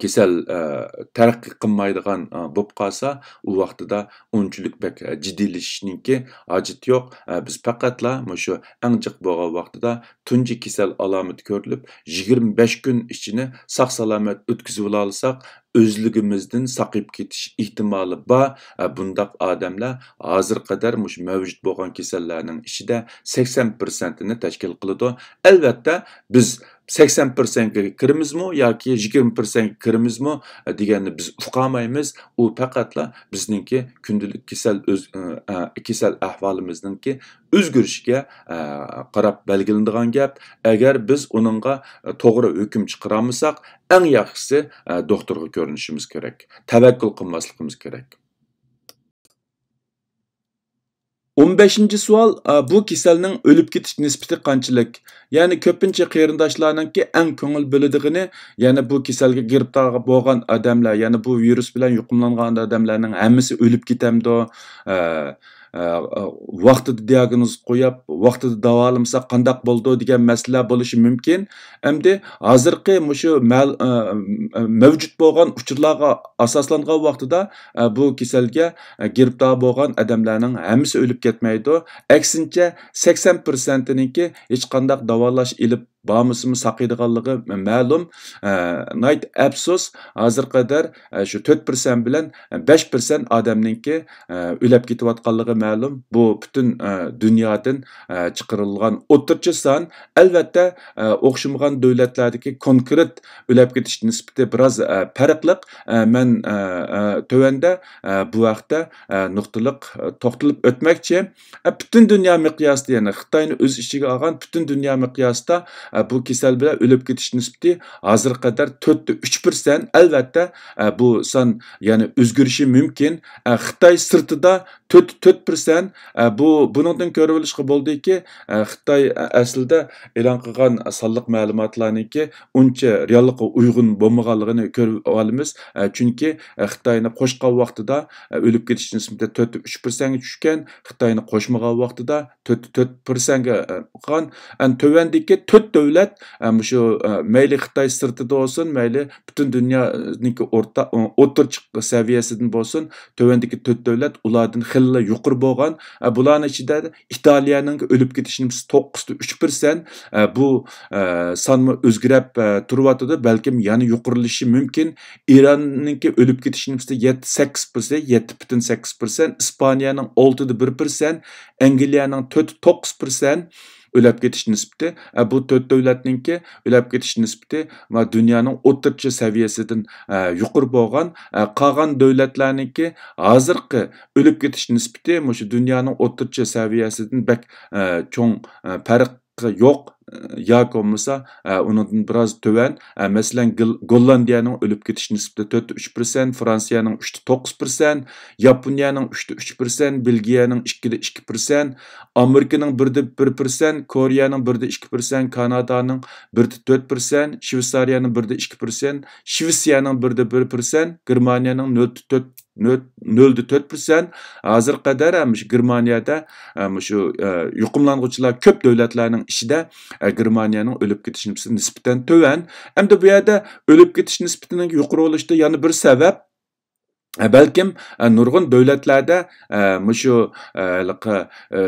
كېسەل، ئە، تەرەققىي قىلمايدىغان، ئە، بولۇپ قالسا، ئۇ ۋاقتىدا ئۇنچىلىك بەك، ئە، جىددىيلىشىشنىڭكى ھاجىتى يوق. ئە، بىز پەقەتلا مۇشۇ ئەڭ جىق بولغان ۋاقتىدا تۇنجى كېسەل ئالامىتى كۆرۈلۈپ، يىگىرمە بەش كۈن ئىچىنى ساق-سالامەت ئۆتكۈزۈۋالالىساق، ئۆزلۈكىمىزدىن ساقىيىپ كېتىش ئېھتىمالى بار. ئە، بۇنداق ئادەملەر ھازىرغا قەدەر مۇشۇ مەۋجۇت بولغان كېسەللەرنىڭ ئىچىدە سەكسەن پىرسەنتىنى تەشكىل قىلىدۇ. ئەلۋەتتە، بىز سەكسەن پىرسەنتكە كىرىمىزمۇ ياكى يىگىرمە پىرسەنتكە كىرىمىزمۇ، ئە، دېگەننى بىز ئۇقالمايمىز. ئۇ پەقەتلا بىزنىڭكى كۈندىلىك كېسەل ئۆز-، ئە، ئە، كېسەل ئەھۋالىمىزنىڭكى ئۆزگىرىشىگە، ئە، قاراپ بەلگىلىنىدىغان گەپ. ئەگەر بىز ئۇنىڭغا، ئە، توغرا ھۆكۈم چىقىرالمىساق، ئەڭ ياخشىسى، ئە، دوختۇرغا كۆرۈنۈشىمىز كېرەك. تەۋەككۈل قىلماسلىقىمىز كېرەك. ئون بەشىنچى سوئال، ئە، بۇ كېسەلنىڭ ئۆلۈپ كېتىش نىسبىتى قانچىلىك؟ يەنى كۆپىنچە قېرىنداشلارنىڭكى ئەڭ كۆڭۈل بۆلىدىغىنى، يەنى بۇ كېسەلگە گىرىپتار بولغان ئادەملەر، يەنى بۇ ۋىرۇس بىلەن يۇقۇملانغان ئادەملەرنىڭ ھەممىسى ئۆلۈپ كېتەمدۇ؟ ئە، ئە، ۋاقتىدا دىياگنوز قويۇپ، ۋاقتىدا داۋالىمىساق قانداق بولىدۇ دېگەن مەسىلىلەر بولۇشى مۇمكىن. ئەمدى ھازىرقى مۇشۇ مەل-، ئە، مەۋجۇت بولغان ئۇچۇرلارغا ئاساسلانغان ۋاقتىدا، ئە، بۇ كېسەلگە، ئە، گىرىپتار بولغان ئادەملەرنىڭ ھەممىسى ئۆلۈپ كەتمەيدۇ. ئەكسىنچە، سەكسەن پىرسەنتىنىڭكى ھېچقانداق داۋالاش ئېلىپ بارمىسىمۇ ساقىيدىغانلىقى مەلۇم. ئە، ناھايىتى ئەپسۇس، ھازىرغا قەدەر، ئە، شۇ تۆت پىرسەنت بىلەن، ئە، بەش پىرسەنت ئادەمنىڭكى، ئە، ئۆلۈپ كېتىۋاتقانلىقى مەلۇم. بۇ پۈتۈن، ئە، دۇنيادىن، ئە، چىقىرىلغان ئوتتۇرىچە سان. ئەلۋەتتە، ئە، ئوخشىمىغان دۆلەتلەردىكى كونكرېت ئۆلۈپ كېتىش نىسبىتى بىراز، ئە، پەرقلىق. ئە، مەن، ئە، ئە، تۆۋەندە، ئە، بۇ ھەقتە، ئە، نۇقتىلىق، ئە، توختىلىپ ئۆتمەكچى. ئە، پۈتۈن دۇنيا مىقياسىدا، يەنى خىتاينى ئۆز ئىچىگە ئالغان پۈتۈن دۇنيا مىقياسىدا، ئە، بۇ كېسەل بىلەن ئۆلۈپ كېتىش نىسبىتى ھازىرغا قەدەر تۆتتە ئۈچ پىرسەنت. ئەلۋەتتە، ئە، بۇ سان يەنە ئۆزگىرىشى مۇمكىن. ئە، خىتاي سىرتىدا تۆتتە تۆت پىرسەنت. ئە، بۇ، بۇنىڭدىن كۆرۈۋېلىشقا بولىدۇكى، ئە، خىتاي، ئە، ئەسلىدە ئېلان قىلغان سانلىق مەلۇماتلارنىڭكى ئۇنچە رېئاللىققا ئۇيغۇن بولمىغانلىقىنى كۆرۈپ ئالىمىز. ئە، چۈنكى، ئە، خىتاينى قوشقان ۋاقتىدا، ئە، ئۆلۈپ كېتىش نىسبىتى تۆتتە ئۈچ پىرسەنتكە چۈشكەن، خىتاينى قوشمىغان ۋاقتىدا تۆتتە تۆت پىرسەنتكە، ئە، قالغان. ئەنە تۆۋەندىكى تۆت دۆلەت، ئە، مۇشۇ، ئە، مەيلى خىتاي سىرتىدا بولسۇن، مەيلى پۈتۈن دۇنيانىڭكى ئورتا، ئوتتۇرىچە سەۋىيەسىدىن بولسۇن، تۆۋەندىكى تۆت دۆلەت ئۇلاردىن خېلىلا يۇقىرى بولغان. ئە، بۇلارنىڭ ئىچىدە ئىتالىيەنىڭ ئۆلۈپ كېتىش نىسبىتى توققۇزدا ئۈچ پىرسەنت. ئە، بۇ، ئە، سانمۇ ئۆزگىرەپ، ئە، تۇرۇۋاتىدۇ، بەلكىم يەنە يۇقىرىلىشى مۇمكىن. ئىراننىڭكى ئۆلۈپ كېتىش نىسبىتى يەتتە سەككىز پىرسەنت، يەتتە پۈتۈن سەككىز پىرسەنت، ئىسپانىيەنىڭ ئالتىدە بىر پىرسەنت، ئەنگلىيەنىڭ تۆتتە توققۇز پىرسەنت ئۆلۈپ كېتىش نىسبىتى. ئە، بۇ تۆت دۆلەتنىڭكى ئۆلۈپ كېتىش نىسبىتى ۋە دۇنيانىڭ ئوتتۇرىچە سەۋىيەسىدىن، ئە، يۇقىرى بولغان. ئە، قالغان دۆلەتلەرنىڭكى ھازىرقى ئۆلۈپ كېتىش نىسبىتى مۇشۇ دۇنيانىڭ ئوتتۇرىچە سەۋىيەسىدىن بەك، ئە، چوڭ، ئە، پەرق يوق، ئە، ياكى بولمىسا، ئە، ئۇنىڭدىن بىراز تۆۋەن. ئە، مەسىلەن، گىل-، گوللاندىيەنىڭ ئۆلۈپ كېتىش نىسبىتى تۆتتە ئۈچ پىرسەنت، فرانسىيەنىڭ ئۈچتە توققۇز پىرسەنت، ياپونىيەنىڭ ئۈچتە ئۈچ پىرسەنت، بېلگىيەنىڭ ئىككىدە ئىككى پىرسەنت، ئامېرىكىنىڭ بىردە بىر پىرسەنت، كورېيەنىڭ بىردە ئىككى پىرسەنت، كانادانىڭ بىردە تۆت پىرسەنت، شۋېتسارىيەنىڭ بىردە ئىككى پىرسەنت، شۋېتسىيەنىڭ بىردە بىر پىرسەنت، گېرمانىيەنىڭ نۆلدە تۆت، نۆل، نۆلدە تۆت پىرسەنت. ھازىرغا قەدەر ھەم مۇشۇ گېرمانىيەدە، ئە، مۇشۇ، ئە، يۇقۇملانغۇچىلار كۆپ دۆلەتلەرنىڭ ئىچىدە، ئە، گېرمانىيەنىڭ ئۆلۈپ كېتىش نىسبىتى نىسبەتەن تۆۋەن. ئەمدى بۇ يەردە ئۆلۈپ كېتىش نىسبىتىنىڭ يۇقىرى بولۇشىدا يەنە بىر سەۋەب، ئە، بەلكىم، ئە، نۇرغۇن دۆلەتلەردە، ئە، مۇشۇ، ئە، ھېلىقى، ئە،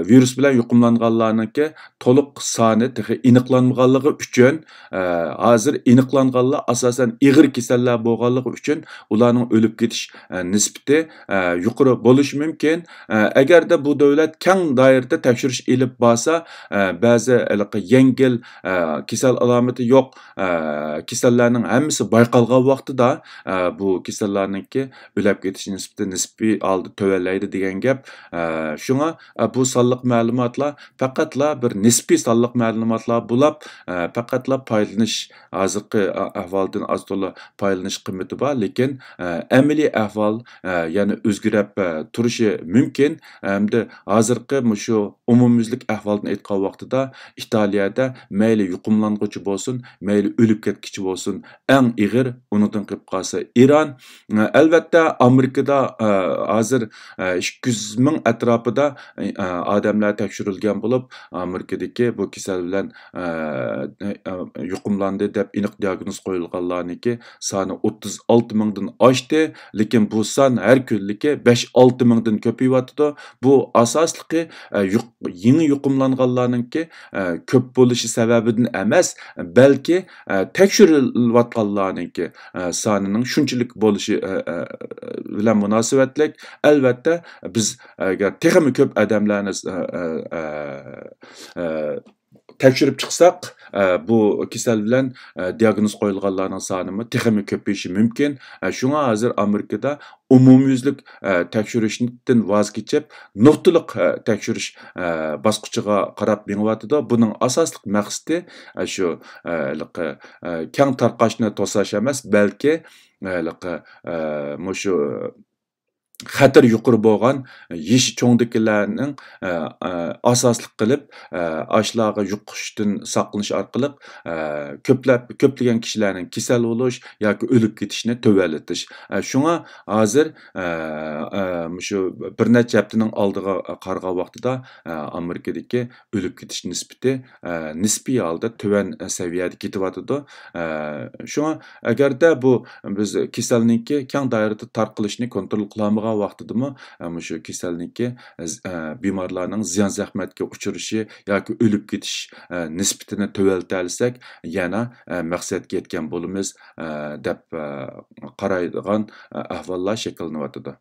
ۋىرۇس بىلەن يۇقۇملانغانلارنىڭكى تولۇق سانى تېخى ئېنىقلانمىغانلىقى ئۈچۈن، ئە، ھازىر ئېنىقلانغانلار ئاساسەن ئېغىر كېسەللەر بولغانلىقى ئۈچۈن ئۇلارنىڭ ئۆلۈپ كېتىش، ئە، نىسبىتى، ئە، يۇقىرى بولۇشى مۇمكىن. ئە، ئەگەردە بۇ دۆلەت كەڭ دائىرىدە تەكشۈرۈش ئېلىپ بارسا، ئە، بەزى ھېلىقى يەڭگىل، ئە، كېسەل ئالامىتى يوق، ئە، كېسەللەرنىڭ ھەممىسى بايقالغان ۋاقتىدا، ئە، بۇ كېسەللەرنىڭكى ئۆلۈپ كېتىش نىسبىتى نىسپىي ھالدا تۆۋەنلەيدۇ دېگەن گەپ. ئە، شۇڭا، ئە، بۇ سانلىق مەلۇماتلار پەقەتلا بىر نىسپىي سانلىق مەلۇماتلار بولاپ، ئە، پەقەتلا پايدىلىنىش، ھازىرقى، ئە، ئەھۋالدىن ئاز تولا پايدىلىنىش قىممىتى بار، لېكىن، ئە، ئەمەلىي ئەھۋال، ئە، يەنە ئۆزگىرەپ، ئە، تۇرۇشى مۇمكىن. ئەمدى ھازىرقى مۇشۇ ئومۇميۈزلۈك ئەھۋالدىن ئېيتقان ۋاقتىدا ئىتالىيەدە مەيلى يۇقۇملانغۇچى بولسۇن، مەيلى ئۆلۈپ كەتكۈچى بولسۇن، ئەڭ ئېغىر، ئۇنىڭدىن قېلىپ قالسا ئىران. ئەلۋەتتە، ئامېرىكىدا، ئە، ھازىر، ئە، ئىككى يۈز مىڭ ئەتراپىدا، ئە، ئادەملەر تەكشۈرۈلگەن بولۇپ، ئامېرىكىدىكى بۇ كېسەل بىلەن، ئە، ئە، يۇقۇملاندى دەپ ئېنىق دىياگنوز قويۇلغانلارنىڭكى سانى ئوتتۇز ئالتە مىڭدىن ئاشتى. لېكىن بۇ سان ھەر كۈنلۈكى بەش ئالتە مىڭدىن كۆپىيىۋاتىدۇ. بۇ ئاساسلىقى، ئە، يۇق-، يېڭى يۇقۇملانغانلارنىڭكى، ئە، كۆپ بولۇشى سەۋەبىدىن ئەمەس، بەلكى، ئە، تەكشۈرۈلۈۋاتقانلارنىڭكى، ئە، سانىنىڭ شۇنچىلىك بولۇشى، ئە، ئە، بىلەن مۇناسىۋەتلىك. ئەلۋەتتە، بىز ئەگەر تېخىمۇ كۆپ ئادەملەرنى، ئە، ئە، ئە، ئە، تەكشۈرۈپ چىقساق، ئە، بۇ كېسەل بىلەن، ئە، دىياگنوز قويۇلغانلارنىڭ سانىمۇ تېخىمۇ كۆپىيىشى مۇمكىن. ئە، شۇڭا ھازىر ئامېرىكىدا ئومۇميۈزلۈك، ئە، تەكشۈرۈشتىن ۋاز كېچىپ، نۇقتىلىق، ئە، تەكشۈرۈش، ئە، باسقۇچىغا قاراپ مېڭىۋاتىدۇ. بۇنىڭ ئاساسلىق مەقسىتى، ئە، شۇ، ئە، ھېلىقى، ئە، كەڭ تارقاشنى توساش ئەمەس، بەلكى، ئە، ھېلىقى، ئە، مۇشۇ خەتىرى يۇقىرى بولغان يېشى چوڭدىكىلەرنىڭ، ئە، ئە، ئاساسلىق قىلىپ، ئە، ئاشۇلارغا يۇقۇشتىن ساقلىنىش ئارقىلىق، ئە، كۆپلەپ، كۆپلىگەن كىشىلەرنىڭ كېسەل بولۇش ياكى ئۆلۈپ كېتىشىنى تۆۋەنلىتىش. ئە، شۇڭا ھازىر، ئە، ئە، مۇشۇ بىر نەچچە ھەپتىنىڭ ئالدىغا قارىغان ۋاقتىدا، ئە، ئامېرىكىدىكى ئۆلۈپ كېتىش نىسبىتى، ئە، نىسپىي ھالدا تۆۋەن سەۋىيەدە كېتىۋاتىدۇ. ئە، شۇڭا ئەگەردە بۇ بىز كېسەلنىڭكى كەڭ دائىرىدە تارقىلىشىنى كونترول قىلالمىغان ۋاقتىدىمۇ، ئە، مۇشۇ كېسەلنىڭكى، ئە، بىمارلارنىڭ زىيان زەخمەتكە ئۇچرىشى ياكى ئۆلۈپ كېتىش، ئە، نىسبىتىنى تۆۋەنلىتەلىسەك، يەنە، ئە، مەقسەتكە يەتكەن بولىمىز، ئە، دەپ، ئە، قارايدىغان، ئە، ئەھۋاللار شەكىللىنىۋاتىدۇ.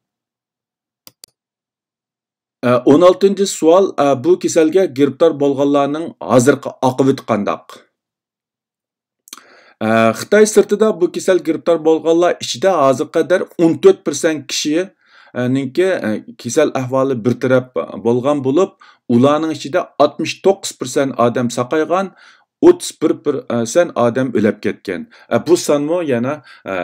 ئە، ئون ئالتىنچى سوئال، ئە، بۇ كېسەلگە گىرىپتار بولغانلارنىڭ ھازىرقى ئاقىۋىتى قانداق؟ ئە، خىتاي سىرتىدا بۇ كېسەل گىرىپتار بولغانلار ئىچىدە ھازىرغا قەدەر ئون تۆت پىرسەنت كىشىنىڭكى، ئە، كېسەل ئەھۋالى بىر تەرەپ بولغان بولۇپ، ئۇلارنىڭ ئىچىدە ئاتمىش توققۇز پىرسەنت ئادەم ساقايغان، ئوتتۇز بىر پىرسەنت ئادەم ئۆلۈپ كەتكەن. ئە، بۇ سانمۇ يەنە، ئە،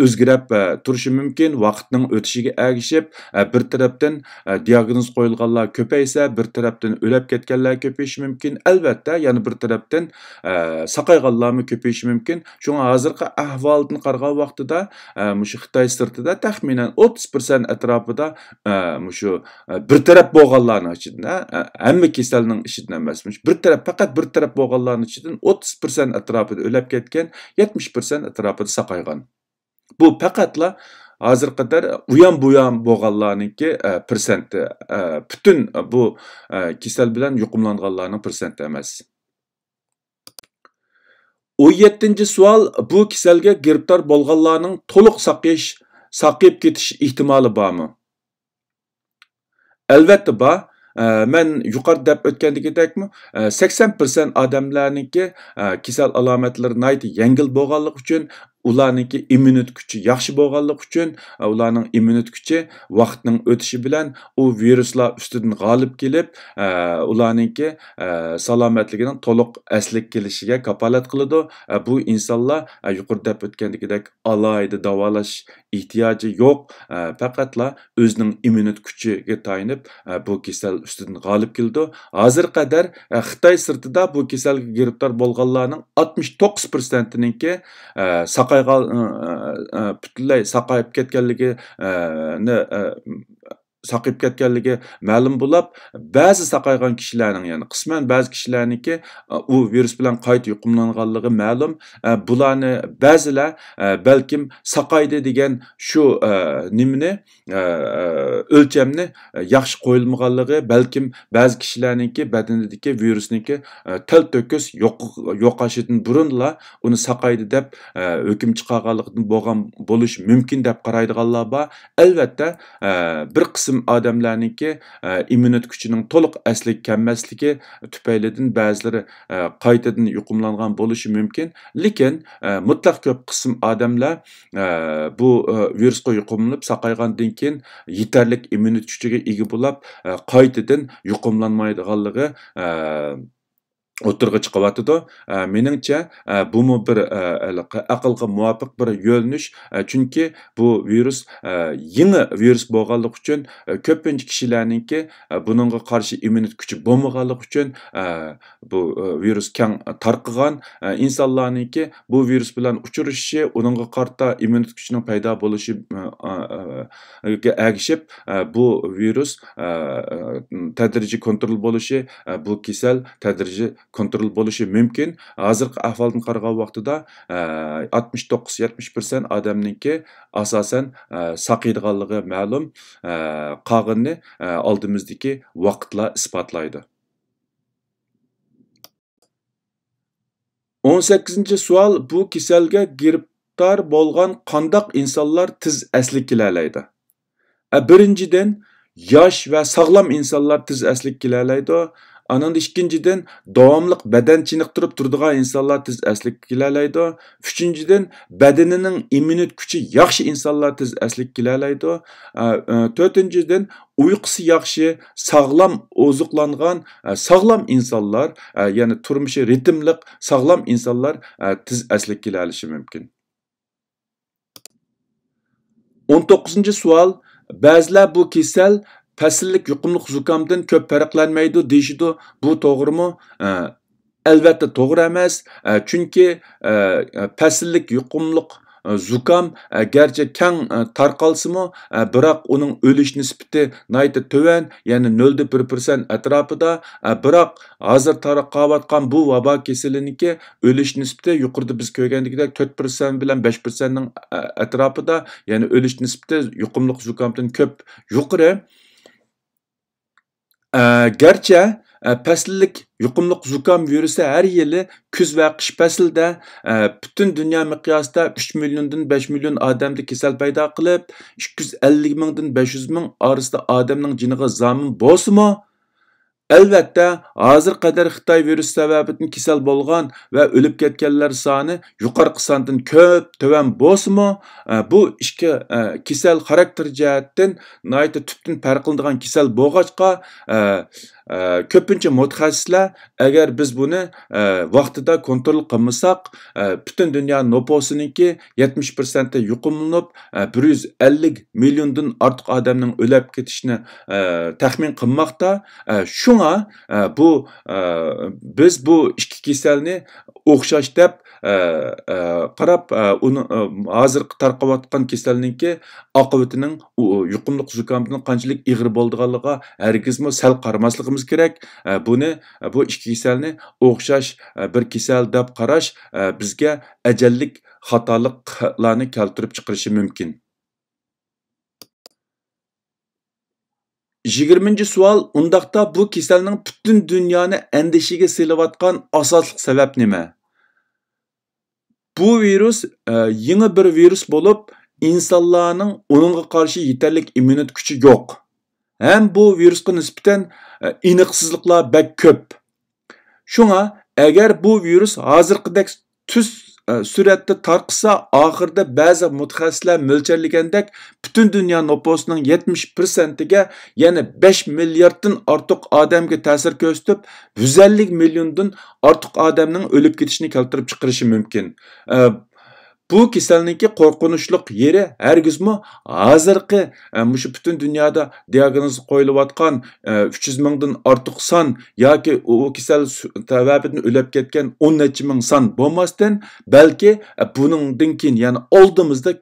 ئۆزگىرىپ، ئە، تۇرۇشى مۇمكىن. ۋاقىتنىڭ ئۆتۈشىگە ئەگىشىپ، ئە، بىر تەرەپتىن، ئە، دىئاگنوز قويۇلغانلار كۆپەيسە، بىر تەرەپتىن ئۆلۈپ كەتكەنلەر كۆپىيىشى مۇمكىن. ئەلۋەتتە، يەنە بىر تەرەپتىن، ئە، ساقايغانلارمۇ كۆپىيىشى مۇمكىن. شۇڭا ھازىرقى ئەھۋالدىن قارىغان ۋاقتىدا، ئە، مۇشۇ خىتاي سىرتىدا تەخمىنەن ئوتتۇز پىرسەنت ئەتراپىدا، ئە، مۇشۇ، ئە، بىر تەرەپ بولغانلارنىڭ ئىچىدىن، ئە، ئە، ھەممە كېسەلنىڭ ئىچىدىن ئەمەس، مۇشۇ بىر تەرەپ، پەقەت بىر تەرەپ بولغانلارنىڭ ئىچىدىن ئوتتۇز پىرسەنت ئەتراپىدا ئۆلۈپ كەتكەن، يەتمىش پىرسەنت ئەتراپىدا ساقايغان. بۇ پەقەتلا ھازىرغا قەدەر ئۇيان بۇيان بولغانلارنىڭكى، ئە، پىرسەنتى، ئە، پۈتۈن بۇ، ئە، كېسەل بىلەن يۇقۇملانغانلارنىڭ پىرسەنتى ئەمەس. ئون يەتتىنچى سوئال، بۇ كېسەلگە گىرىپتار بولغانلارنىڭ تولۇق ساقىيىش، ساقىيىپ كېتىش ئېھتىمالى بارمۇ؟ ئەلۋەتتە بار. ئە، مەن يۇقىرىدا دەپ ئۆتكەندىكىدەكمۇ، ئە، سەكسەن پىرسەنت ئادەملەرنىڭكى، ئە، كېسەل ئالامەتلىرى ناھايىتى يەڭگىل بولغانلىقى ئۈچۈن، ئۇلارنىڭكى ئىممۇنىتېت كۈچى ياخشى بولغانلىقى ئۈچۈن، ئە، ئۇلارنىڭ ئىممۇنىتېت كۈچى ۋاقىتنىڭ ئۆتۈشى بىلەن ئۇ ۋىرۇسلار ئۈستىدىن غالىب كېلىپ، ئە، ئۇلارنىڭكى، ئە، سالامەتلىكىنىڭ تولۇق ئەسلىگە كېلىشىگە كاپالەت قىلىدۇ. ئە، بۇ ئىنسانلار، ئە، يۇقىرىدا دەپ ئۆتكەندىكىدەك ئالاھىدە داۋالاش ئېھتىياجى يوق، ئە، پەقەتلا ئۆزىنىڭ ئىممۇنىتېت كۈچىگە تايىنىپ، ئە، بۇ كېسەل ئۈستىدىن غالىب كېلىدۇ. ھازىرغا قەدەر، ئە، خىتاي سىرتىدا بۇ كېسەلگە گىرىپتار بولغانلارنىڭ ئاتمىش توققۇز پىرسەنتىنىڭكى، ئە، ساقايغان، ئە، ئە، ئە، پۈتۈنلەي ساقايىپ كەتكەنلىكى، ئە، نى، ئە، ساقىيىپ كەتكەنلىكى مەلۇم بولۇپ، بەزى ساقايغان كىشىلەرنىڭ، يەنى قىسمەن بەزى كىشىلەرنىڭكى، ئە، ئۇ ۋىرۇس بىلەن قايتا يۇقۇملانغانلىقى مەلۇم. ئە، بۇلارنى بەزىلەر، ئە، بەلكىم ساقايدى دېگەن شۇ، ئە، نېمىنى، ئە، ئۆلچەمنى ياخشى قويۇلمىغانلىقى، بەلكىم بەزى كىشىلەرنىڭكى بەدىنىدىكى ۋىرۇسنىڭكى، ئە، تەلتۆكۈس يوق-، يوقىشىدىن بۇرۇنلا ئۇنى ساقايدى دەپ، ئە، ھۆكۈم چىقارغانلىقىدىن بولغان بولۇشى مۇمكىن دەپ قارايدىغانلار بار. ئەلۋەتتە، ئە، بىر قىسىم ئادەملەرنىڭكى، ئە، ئىممۇنىتېت كۈچىنىڭ تولۇق ئەسلىگە كەلمەسلىكى تۈپەيلىدىن بەزىلىرى، ئە، قايتىدىن يۇقۇملانغان بولۇشى مۇمكىن. لېكىن، ئە، مۇتلەق كۆپ قىسىم ئادەملەر، ئە، بۇ، ئە، ۋىرۇسقا يۇقۇملىنىپ ساقايغاندىن كېيىن يېتەرلىك ئىممۇنىتېت كۈچىگە ئىگە بولۇپ، ئە، قايتىدىن يۇقۇملانمايدىغانلىقى، ئە، ئوتتۇرىغا چىقىۋاتىدۇ. ئە، مېنىڭچە، ئە، بۇمۇ بىر، ئە، ھېلىقى ئەقىلگە مۇۋاپىق بىر يۆنىلىش. ئە، چۈنكى بۇ ۋىرۇس، ئە، يېڭى ۋىرۇس بولغانلىقى ئۈچۈن، ئە، كۆپىنچە كىشىلەرنىڭكى، ئە، بۇنىڭغا قارشى ئىممۇنىتېت كۈچى بولمىغانلىقى ئۈچۈن، ئە، بۇ، ئە، ۋىرۇس كەڭ تارقىغان. ئە، ئىنسانلارنىڭكى بۇ ۋىرۇس بىلەن ئۇچرىشىشى، ئۇنىڭغا قارىتا ئىممۇنىتېت كۈچىنىڭ پەيدا بولۇشى، ئە، ئە، ئە، گە ئەگىشىپ، ئە، بۇ ۋىرۇس، ئە، ئە، تەدرىجىي كونترول بولۇشى، ئە، بۇ كېسەل تەدرىجىي كونترول بولۇشى مۇمكىن. ھازىرقى ئەھۋالدىن قارىغان ۋاقتىدا، ئە، ئاتمىش توققۇز، يەتمىش پىرسەنت ئادەمنىڭكى ئاساسەن، ئە، ساقىيىدىغانلىقى مەلۇم. ئە، قالغىنىنى، ئە، ئالدىمىزدىكى ۋاقىتلار ئىسپاتلايدۇ. ئون سەككىزىنچى سوئال، بۇ كېسەلگە گىرىپتار بولغان قانداق ئىنسانلار تېز ئەسلىگە كېلەلەيدۇ؟ ئە، بىرىنچىدىن، ياش ۋە ساغلام ئىنسانلار تېز ئەسلىگە كېلەلەيدۇ. ئانىڭدىن ئىككىنچىدىن، داۋاملىق بەدەن چېنىقتۇرۇپ تۇرىدىغان ئىنسانلار تېز ئەسلىگە كېلەلەيدۇ. ئۈچىنچىدىن، بەدىنىنىڭ ئىممۇنىتېت كۈچى ياخشى ئىنسانلار تېز ئەسلىگە كېلەلەيدۇ. ئە، ئە، تۆتىنچىدىن، ئۇيقۇسى ياخشى، ساغلام ئوزۇقلانغان، ئە، ساغلام ئىنسانلار، ئە، يەنى تۇرمۇشى رىتىملىق، ساغلام ئىنسانلار، ئە، تېز ئەسلىگە كېلەلىشى مۇمكىن. ئون توققۇزىنچى سوئال، بەزىلەر بۇ كېسەل پەسىللىك يۇقۇملۇق زۇكامدىن كۆپ پەرقلەنمەيدۇ دېيىشىدۇ. بۇ توغرىمۇ؟ ئە، ئەلۋەتتە توغرا ئەمەس. ئە، چۈنكى، ئە، پەسىللىك يۇقۇملۇق زۇكام، ئە، گەرچە كەڭ، ئە، تارقالسىمۇ، ئە، بىراق ئۇنىڭ ئۆلۈش نىسبىتى ناھايىتى تۆۋەن، يەنى نۆلدە بىر پىرسەنت ئەتراپىدا. ئە، بىراق ھازىر تارقاۋاتقان بۇ ۋابا كېسىلىنىڭكى ئۆلۈش نىسبىتى يۇقىرىدا بىز كۆرگەندىكىدەك تۆت پىرسەنت بىلەن بەش پىرسەنتنىڭ، ئە، ئەتراپىدا، يەنى ئۆلۈش نىسبىتى يۇقۇملۇق زۇكامدىن كۆپ يۇقىرى. ئە، گەرچە، ئە، پەسىللىك يۇقۇملۇق زۇكام ۋىرۇسى ھەر يىلى كۈز ۋە قىش پەسلىدە، ئە، پۈتۈن دۇنيا مىقياسىدا ئۈچ مىليوندىن بەش مىليون ئادەمدە كېسەل پەيدا قىلىپ، ئىككى يۈز ئەللىك مىڭدىن بەش يۈز مىڭ ئارىسىدا ئادەمنىڭ جېنىغا زامىن بولسىمۇ، ئەلۋەتتە، ھازىرغا قەدەر خىتاي ۋىرۇسى سەۋەبىدىن كېسەل بولغان ۋە ئۆلۈپ كەتكەنلەر سانى يۇقىرىقى ساندىن كۆپ تۆۋەن بولسىمۇ، ئە، بۇ ئىككى، ئە، كېسەل خاراكتېر جەھەتتىن ناھايىتى تۈپتىن پەرقلىنىدىغان كېسەل بولغاچقا، ئە، ئە، كۆپىنچە مۇتەخەسسىسلەر، ئەگەر بىز بۇنى، ئە، ۋاقتىدا كونترول قىلمىساق، ئە، پۈتۈن دۇنيا نوپۇسىنىڭكى يەتمىش پىرسەنتى يۇقۇملىنىپ، ئە، بىر يۈز ئەللىك مىليوندىن ئارتۇق ئادەمنىڭ ئۆلۈپ كېتىشىنى، ئە، تەخمىن قىلماقتا. ئە، شۇڭا، ئە، بۇ، ئە، بىز بۇ ئىككى كېسەلنى ئوخشاش دەپ، ئە، ئە، قاراپ، ئە، ئۇنى، ئە، ھازىرقى تارقاۋاتقان كېسەلنىڭكى ئاقىۋىتىنىڭ ئۇ، يۇقۇملۇق زۇكامدىن قانچىلىك ئېغىر بولىدىغانلىقىغا ھەرگىزمۇ سەل قارىماسلىقىمىز كېرەك. ئە، بۇنى، ئە، بۇ ئىككى كېسەلنى ئوخشاش، ئە، بىر كېسەل دەپ قاراش، ئە، بىزگە ئەجەللىك خاتالىقلارنى كەلتۈرۈپ چىقىرىشى مۇمكىن. يىگىرمىنچى سوئال، ئۇنداقتا بۇ كېسەلنىڭ پۈتۈن دۇنيانى ئەندىشىگە سېلىۋاتقان ئاساسلىق سەۋەب نېمە؟ بۇ ۋىرۇس، ئە، يېڭى بىر ۋىرۇس بولۇپ، ئىنسانلارنىڭ ئۇنىڭغا قارشى يېتەرلىك ئىممۇنىتېت كۈچى يوق. ھەم بۇ ۋىرۇسقا نىسبەتەن، ئە، ئېنىقسىزلىقلار بەك كۆپ. شۇڭا، ئەگەر بۇ ۋىرۇس ھازىرقىدەك تۈز، ئە، سۈرئەتتە تارقىسا، ئاخىرىدا بەزى مۇتەخەسسىسلەر مۆلچەرلىگەندەك، پۈتۈن دۇنيا نوپۇسىنىڭ يەتمىش پىرسەنتىگە، يەنى بەش مىلياردتىن ئارتۇق ئادەمگە تەسىر كۆرسىتىپ، يۈز ئەللىك مىليوندىن ئارتۇق ئادەمنىڭ ئۆلۈپ كېتىشىنى كەلتۈرۈپ چىقىرىشى مۇمكىن. ئە، بۇ كېسەلنىڭكى قورقۇنچلۇق يېرى ھەرگىزمۇ ھازىرقى، ئە، مۇشۇ پۈتۈن دۇنيادا دىئاگنوز قويۇلۇۋاتقان، ئە، ئۈچ يۈز مىڭدىن ئارتۇق سان ياكى ئۇ كېسەل سۈ-، سەۋەبىدىن ئۆلۈپ كەتكەن ئون نەچچە مىڭ سان بولماستىن، بەلكى، ئە، بۇنىڭدىن كېيىن، يەنى ئالدىمىزدا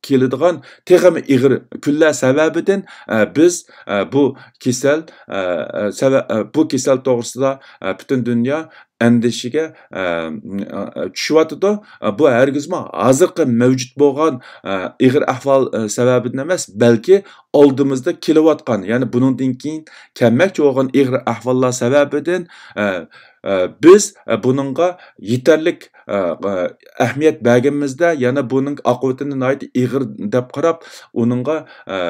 كېلىدىغان تېخىمۇ ئېغىر كۈنلەر سەۋەبىدىن، ئە، بىز، ئە، بۇ كېسەل، ئە، ئە، سەۋە-، ئە، بۇ كېسەل توغرىسىدا، ئە، پۈتۈن دۇنيا ئەندىشىگە، ئە، ئە، چۈشۈۋاتىدۇ. ئە، بۇ ھەرگىزمۇ ھازىرقى مەۋجۇت بولغان، ئە، ئېغىر ئەھۋال، ئە، سەۋەبىدىن ئەمەس، بەلكى ئالدىمىزدا كېلىۋاتقان، يەنى بۇنىڭدىن كېيىن كەلمەكچى بولغان ئېغىر ئەھۋاللار سەۋەبىدىن، ئە، ئە، بىز، ئە، بۇنىڭغا يېتەرلىك، ئە، ئە، ئەھمىيەت بەرگىنىمىزدە، يەنە بۇنىڭ ئاقىۋىتىنى ناھايىتى ئېغىر دەپ قاراپ، ئۇنىڭغا، ئە،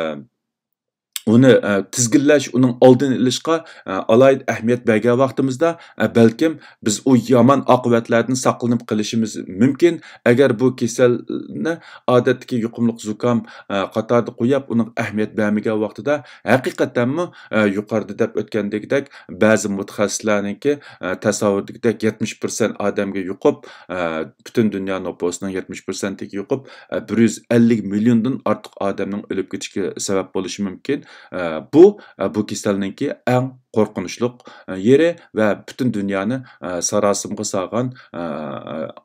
ئۇنى، ئە، تىزگىنلەش، ئۇنىڭ ئالدىنى ئېلىشقا، ئە، ئالاھىدە ئەھمىيەت بەرگەن ۋاقتىمىزدا، ئە، بەلكىم بىز ئۇ يامان ئاقىۋەتلەردىن ساقلىنىپ قېلىشىمىز مۇمكىن. ئەگەر بۇ كېسەلنى ئادەتتىكى يۇقۇملۇق زۇكام، ئە، قاتارىدا قويۇپ، ئۇنىڭ ئەھمىيەت بەرمىگەن ۋاقتىدا، ھەقىقەتەنمۇ، ئە، يۇقىرىدا دەپ ئۆتكەندىكىدەك، بەزى مۇتەخەسسىسلەرنىڭكى، ئە، تەسەۋۋۇردىكىدەك يەتمىش پىرسەنت ئادەمگە يۇقۇپ، ئە، پۈتۈن دۇنيا نوپۇسىنىڭ يەتمىش پىرسەنتىگە يۇقۇپ، ئە، بىر يۈز ئەللىك مىليوندىن ئارتۇق ئادەمنىڭ ئۆلۈپ كېتىشىگە سەۋەب بولۇشى مۇمكىن. ئە، بۇ، ئە، بۇ كېسەلنىڭكى ئەڭ قورقۇنچلۇق، ئە، يېرى ۋە پۈتۈن دۇنيانى، ئە، ساراسىمىغا سالغان، ئە،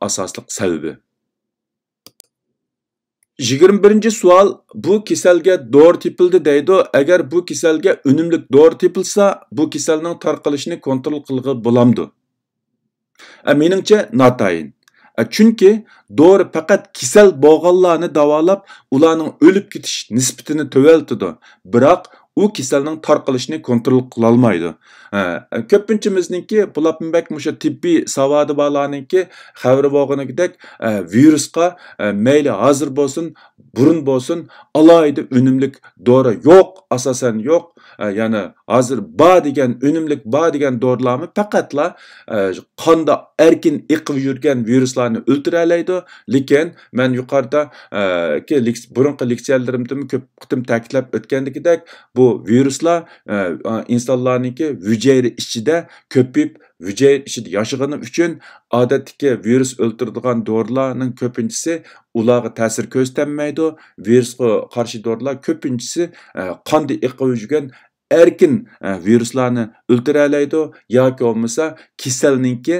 ئاساسلىق سەۋەبى. يىگىرمە بىرىنچى سوئال، بۇ كېسەلگە دورا تېپىلدى دەيدۇ. ئەگەر بۇ كېسەلگە ئۈنۈملۈك دورا تېپىلسا، بۇ كېسەلنىڭ تارقىلىشىنى كونترول قىلغىلى بولامدۇ؟ ئە، مېنىڭچە ناتايىن. ئە، چۈنكى دورا پەقەت كېسەل بولغانلارنى داۋالاپ، ئۇلارنىڭ ئۆلۈپ كېتىش نىسبىتىنى تۆۋەنلىتىدۇ. بىراق ئۇ كېسەلنىڭ تارقىلىشىنى كونترول قىلالمايدۇ. ئە، كۆپىنچىمىزنىڭكى بولۇپمۇ بەك مۇشۇ تېببىي ساۋادى بارلارنىڭكى خەۋىرى بولغىنىدەك، ئە، ۋىرۇسقا، ئە، مەيلى ھازىر بولسۇن، بۇرۇن بولسۇن، ئالاھىدە ئۈنۈملۈك دورا يوق، ئاساسەن يوق. ئە، يەنى ھازىر بار دېگەن، ئۈنۈملۈك بار دېگەن دورىلارمۇ پەقەتلا، ئە، قاندا ئەركىن ئېقىپ يۈرگەن ۋىرۇسلارنى ئۆلتۈرەلەيدۇ. لېكىن مەن يۇقىرىدا، ئە، كى لېكس-، بۇرۇنقى لېكسىيەلىرىمدىمۇ كۆپ قېتىم تەكىتلەپ ئۆتكەندىكىدەك، بۇ ۋىرۇسلار، ئە، ئىنسانلارنىڭكى ھۈجەيرە ئىچىدە كۆپىيىپ، ھۈجەيرە ئىچىدە ياشىغىنى ئۈچۈن، ئادەتتىكى ۋىرۇس ئۆلتۈرىدىغان دورىلارنىڭ كۆپىنچىسى ئۇلارغا تەسىر كۆرسىتەلمەيدۇ. ۋىرۇسقا قارشى دورىلار كۆپىنچىسى، ئە، قاندا ئېقىپ يۈرگەن ئەركىن، ئە، ۋىرۇسلارنى ئۆلتۈرەلەيدۇ ياكى بولمىسا كېسەلنىڭكى،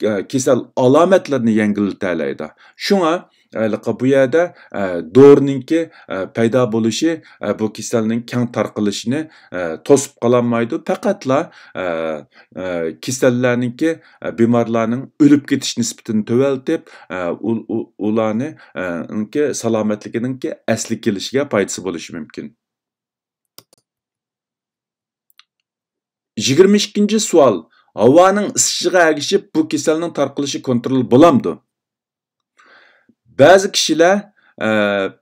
ئە، كېسەل ئالامەتلىرىنى يەڭگىللىتەلەيدۇ. شۇڭا، ھېلىقى بۇ يەردە، ئە، دورىنىڭكى، ئە، پەيدا بولۇشى، ئە، بۇ كېسەلنىڭ كەڭ تارقىلىشىنى، ئە، توسۇپ قالالمايدۇ. پەقەتلا، ئە، ئە، كېسەللەرنىڭكى، ئە، بىمارلارنىڭ ئۆلۈپ كېتىش نىسبىتىنى تۆۋەنلىتىپ، ئە، ئۇ-، ئۇ-، ئۇلارنى، ئە، نىڭكى سالامەتلىكىنىڭكى ئەسلىگە كېلىشىگە پايدىسى بولۇشى مۇمكىن. يىگىرمە ئىككىنچى سوئال. ھاۋانىڭ ئىسسىشىغا ئەگىشىپ بۇ كېسەلنىڭ تارقىلىشى كونترول بولامدۇ؟ بەزى كىشىلەر، ئە،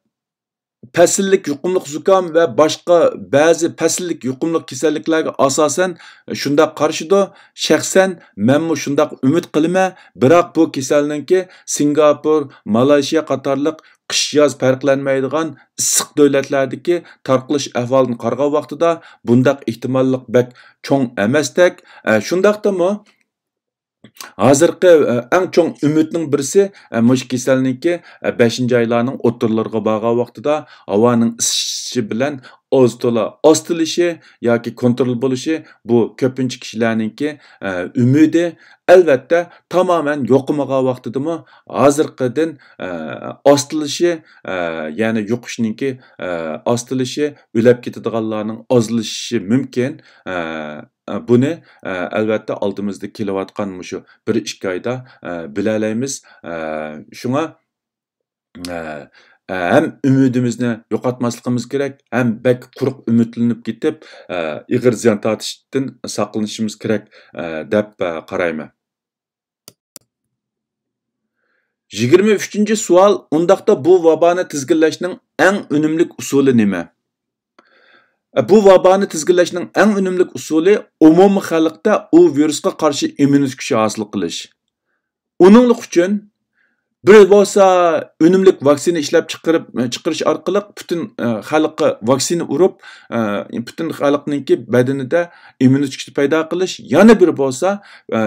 پەسىللىك يۇقۇملۇق زۇكام ۋە باشقا بەزى پەسىللىك يۇقۇملۇق كېسەللىكلەرگە ئاساسەن شۇنداق قارىشىدۇ. شەخسەن مەنمۇ شۇنداق ئۈمىد قىلىمەن، بىراق بۇ كېسەلنىڭكى سىنگاپور، مالايشىيا قاتارلىق قىش-ياز پەرقلەنمەيدىغان ئىسسىق دۆلەتلەردىكى تارقىلىش ئەھۋالىدىن قارىغان ۋاقتىدا بۇنداق ئېھتىماللىق بەك چوڭ ئەمەستەك. ئە، شۇنداقتىمۇ ھازىرقى، ئە، ئەڭ چوڭ ئۈمىدنىڭ بىرسى، ئە، مۇشۇ كېسەلنىڭكى، ئە، بەشىنچى ئايلارنىڭ ئوتتۇرىلىرىغا بارغان ۋاقتىدا ھاۋانىڭ ئىسسىشى بىلەن ئاز تولا ئاستىلىشى ياكى كونترول بولۇشى، بۇ كۆپىنچە كىشىلەرنىڭكى، ئە، ئۈمىدى. ئەلۋەتتە، تامامەن يوقىمىغان ۋاقتىدىمۇ ھازىرقىدىن، ئە، ئاستىلىشى، ئە، يەنى يۇقۇشنىڭكى، ئە، ئاستىلىشى، ئۆلۈپ كېتىدىغانلارنىڭ ئازلىشىشى مۇمكىن. ئە، ئە، بۇنى، ئە، ئەلۋەتتە ئالدىمىزدا كېلىۋاتقان مۇشۇ بىر ئىككى ئايدا، ئە، بىلەلەيمىز. ئە، شۇڭا، ئە، ئە، ھەم ئۈمىدىمىزنى يوقاتماسلىقىمىز كېرەك، ھەم بەك قۇرۇق ئۈمىدلىنىپ كېتىپ، ئە، ئېغىر زىيان تارتىشتىن ساقلىنىشىمىز كېرەك، ئە، دەپ، ئە، قارايمەن. يىگىرمە ئۈچىنچى سوئال، ئۇنداقتا بۇ ۋابانى تىزگىنلەشنىڭ ئەڭ ئۈنۈملۈك ئۇسۇلى نېمە؟ بۇ ۋابانى تىزگىنلەشنىڭ ئەڭ ئۈنۈملۈك ئۇسۇلى ئومۇمىي خەلقتە ئۇ ۋىرۇسقا قارشى ئىممۇنىتېت كۈچى ھاسىل قىلىش. ئۇنىڭلىق ئۈچۈن بىر بولسا ئۈنۈملۈك ۋاكسىنا ئىشلەپ چىقىرىپ، چىقىرىش ئارقىلىق پۈتۈن، ئە، خەلققە ۋاكسىنا ئۇرۇپ، ئە، پۈتۈن خەلقنىڭكى بەدىنىدە ئىممۇنىتېت كۈچى پەيدا قىلىش، يەنە بىر بولسا، ئە،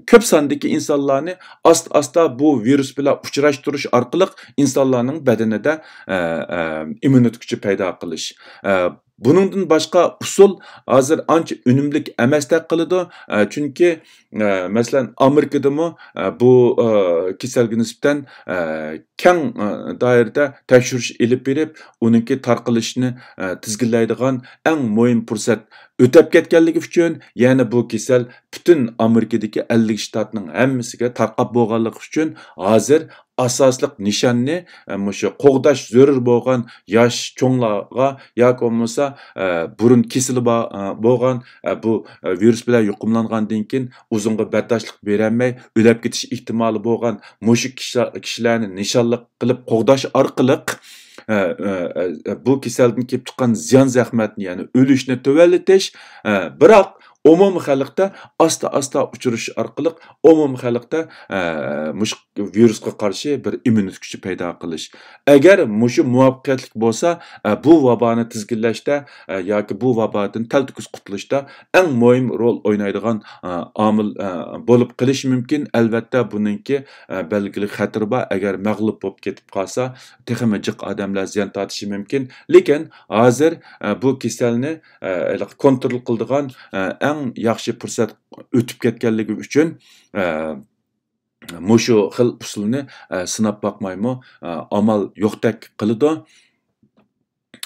كۆپ ساندىكى ئىنسانلارنى ئاستا-ئاستا بۇ ۋىرۇس بىلەن ئۇچراشتۇرۇش ئارقىلىق ئىنسانلارنىڭ بەدىنىدە، ئە، ئە، ئىممۇنىتېت كۈچى پەيدا قىلىش. ئە، بۇنىڭدىن باشقا ئۇسۇل ھازىر ئانچە ئۈنۈملۈك ئەمەستەك قىلىدۇ. ئە، چۈنكى، ئە، مەسىلەن، ئامېرىكىدىمۇ، ئە، بۇ، ئە، كېسەلگە نىسبەتەن، ئە، كەڭ، ئە، دائىرىدە تەكشۈرۈش ئېلىپ بېرىپ، ئۇنىڭكى تارقىلىشىنى، ئە، تىزگىنلەيدىغان ئەڭ مۇھىم پۇرسەت ئۆتۈپ كەتكەنلىكى ئۈچۈن، يەنە بۇ كېسەل پۈتۈن ئامېرىكىدىكى ئەللىك شتاتنىڭ ھەممىسىگە تارقاپ بولغانلىقى ئۈچۈن، ھازىر ئاساسلىق نىشاننى، ئە، مۇشۇ قوغداش زۆرۈر بولغان ياش چوڭلارغا ياكى بولمىسا، ئە، بۇرۇن كېسىلى با-، ئە، بولغان، ئە، بۇ، ئە، ۋىرۇس بىلەن يۇقۇملانغاندىن كېيىن ئۇزۇنغا بەرداشلىق بېرەلمەي ئۆلۈپ كېتىش ئېھتىمالى بولغان مۇشۇ كىشىلەر، كىشىلەرنى نىشانلىق قىلىپ قوغداش ئارقىلىق، ئە، ئە، ئە، بۇ كېسەلدىن كېلىپ چىققان زىيان زەخمەتنى، يەنى ئۆلۈشنى تۆۋەنلىتىش، ئە، بىراق ئومۇمىي خەلقتە ئاستا-ئاستا ئۇچرىشىش ئارقىلىق ئومۇمىي خەلقتە، ئە، مۇشۇ ۋىرۇسقا قارشى بىر ئىممۇنىتېت كۈچى پەيدا قىلىش. ئەگەر مۇشۇ مۇۋەپپەقىيەتلىك بولسا، ئە، بۇ ۋابانى تىزگىنلەشتە، ئە، ياكى بۇ ۋابادىن تەلتۆكۈس قۇتۇلۇشتا ئەڭ مۇھىم رول ئوينايدىغان، ئە، ئامىل، ئە، بولۇپ قېلىشى مۇمكىن. ئەلۋەتتە، بۇنىڭكى، ئە، بەلگىلىك خەتىرى بار. ئەگەر مەغلۇپ بولۇپ كېتىپ قالسا، تېخىمۇ جىق ئادەملەر زىيان تارتىشى مۇمكىن. لېكىن ھازىر، ئە، بۇ كېسەلنى، ئە، ھېلىقى كونترول قىلىدىغان، ئە، ئەڭ ياخشى پۇرسەت ئۆتۈپ كەتكەنلىكى ئۈچۈن، ئە، مۇشۇ خىل ئۇسۇلنى، ئە، سىناپ باقمايمۇ، ئە، ئامال يوقتەك قىلىدۇ.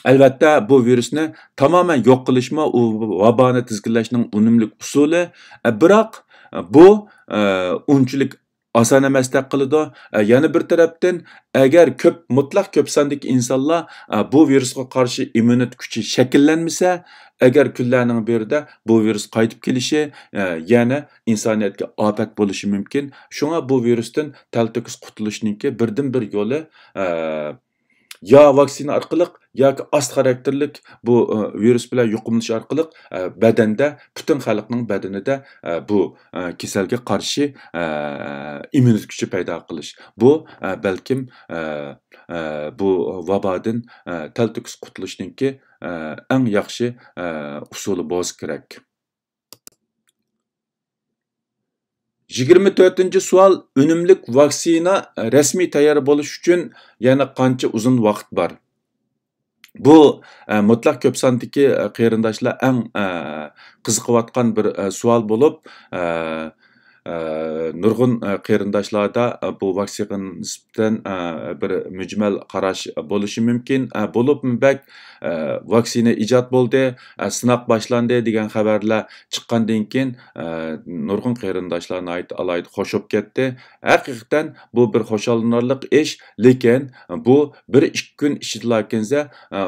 ئەلۋەتتە، بۇ ۋىرۇسنى تامامەن يوق قىلىشمۇ ئۇ ۋابانى تىزگىنلەشنىڭ ئۈنۈملۈك ئۇسۇلى. ئە، بىراق، ئە، بۇ، ئە، ئۇنچىلىك ئاسان ئەمەستەك قىلىدۇ. ئە، يەنە بىر تەرەپتىن، ئەگەر كۆپ، مۇتلەق كۆپ ساندىكى ئىنسانلار، ئە، بۇ ۋىرۇسقا قارشى ئىممۇنىتېت كۈچى شەكىللەنمىسە، ئەگەر كۈنلەرنىڭ بىرىدە بۇ ۋىرۇس قايتىپ كېلىشى، ئە، يەنە ئىنسانىيەتكە ئاپەت بولۇشى مۇمكىن. شۇڭا بۇ ۋىرۇستىن تەلتۆكۈس قۇتۇلۇشنىڭكى بىردىنبىر يولى، ئە، يا ۋاكسىنا ئارقىلىق ياكى ئاست خاراكتېرلىك بۇ، ئە، ۋىرۇس بىلەن يۇقۇملىنىش ئارقىلىق، ئە، بەدەندە، پۈتۈن خەلقنىڭ بەدىنىدە، ئە، بۇ، ئە، كېسەلگە قارشى، ئە، ئىممۇنىتېت كۈچى پەيدا قىلىش. بۇ، ئە، بەلكىم، ئە، ئە، بۇ ۋابادىن، ئە، تەلتۆكۈس قۇتۇلۇشنىڭكى، ئە، ئەڭ ياخشى، ئە، ئۇسۇلى بولسا كېرەك. يىگىرمە تۆتىنچى سوئال، ئۈنۈملۈك ۋاكسىنا رەسمىي تەييار بولۇش ئۈچۈن يەنە قانچە ئۇزۇن ۋاقىت بار؟ بۇ، ئە، مۇتلەق كۆپ ساندىكى، ئە، قېرىنداشلار ئەڭ، ئە، قىزىقىۋاتقان بىر، ئە، سوئال بولۇپ، ئە، ئە، نۇرغۇن، ئە، قېرىنداشلاردا، ئە، بۇ ۋاكسىنىغا نىسبەتەن، ئە، بىر مۈجمەل قاراش بولۇشى مۇمكىن. ئە، بولۇپمۇ بەك، ئە، ۋاكسىنا ئىجاد بولدى، ئە، سىناق باشلاندى دېگەن خەۋەرلەر چىققاندىن كېيىن، ئە، نۇرغۇن قېرىنداشلار ناھايىتى ئالاھىدە خوش بولۇپ كەتتى. ھەقىقەتەن بۇ بىر خۇشاللىنارلىق ئىش، لېكىن بۇ بىر ئىككى كۈن ئىچىدىلا كەنزە، ئە،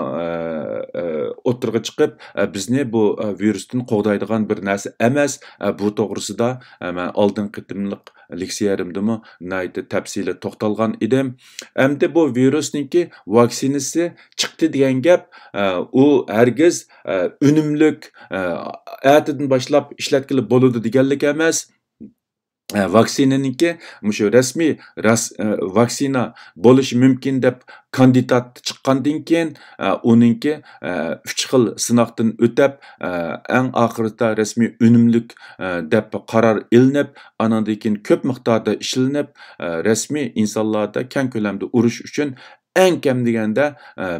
ئە، ئوتتۇرىغا چىقىپ، ئە، بىزنى بۇ، ئە، ۋىرۇستىن قوغدايدىغان بىر نەرسە ئەمەس. ئە، بۇ توغرىسىدا، ئە، مەن ئالدىنقى قېتىملىق لېكسىيەلىرىمدىمۇ ناھايىتى تەپسىلىي توختالغان ئىدىم. ئەمدى بۇ ۋىرۇسنىڭكى ۋاكسىنىسى چىقتى دېگەن گەپ، ئە، ئۇ ھەرگىز، ئە، ئۈنۈملۈك، ئە، ئەتىدىن باشلاپ ئىشلەتكىلى بولىدۇ دېگەنلىك ئەمەس. ئە، ۋاكسىنىنىڭكى مۇشۇ رەسمىي راس-، ئە، ۋاكسىنا بولۇشى مۇمكىن دەپ كاندىدات چىققاندىن كېيىن، ئە، ئۇنىڭكى، ئە، ئۈچ خىل سىناقتىن ئۆتەپ، ئە، ئەڭ ئاخىرىدا رەسمىي ئۈنۈملۈك، ئە، دەپ قارار ئېلىنىپ، ئانىڭدىن كېيىن كۆپ مىقداردا ئىشلىنىپ، ئە، رەسمىي ئىنسانلاردا كەڭ كۆلەمدە ئۇرۇش ئۈچۈن ئەڭ كەم دېگەندە، ئە،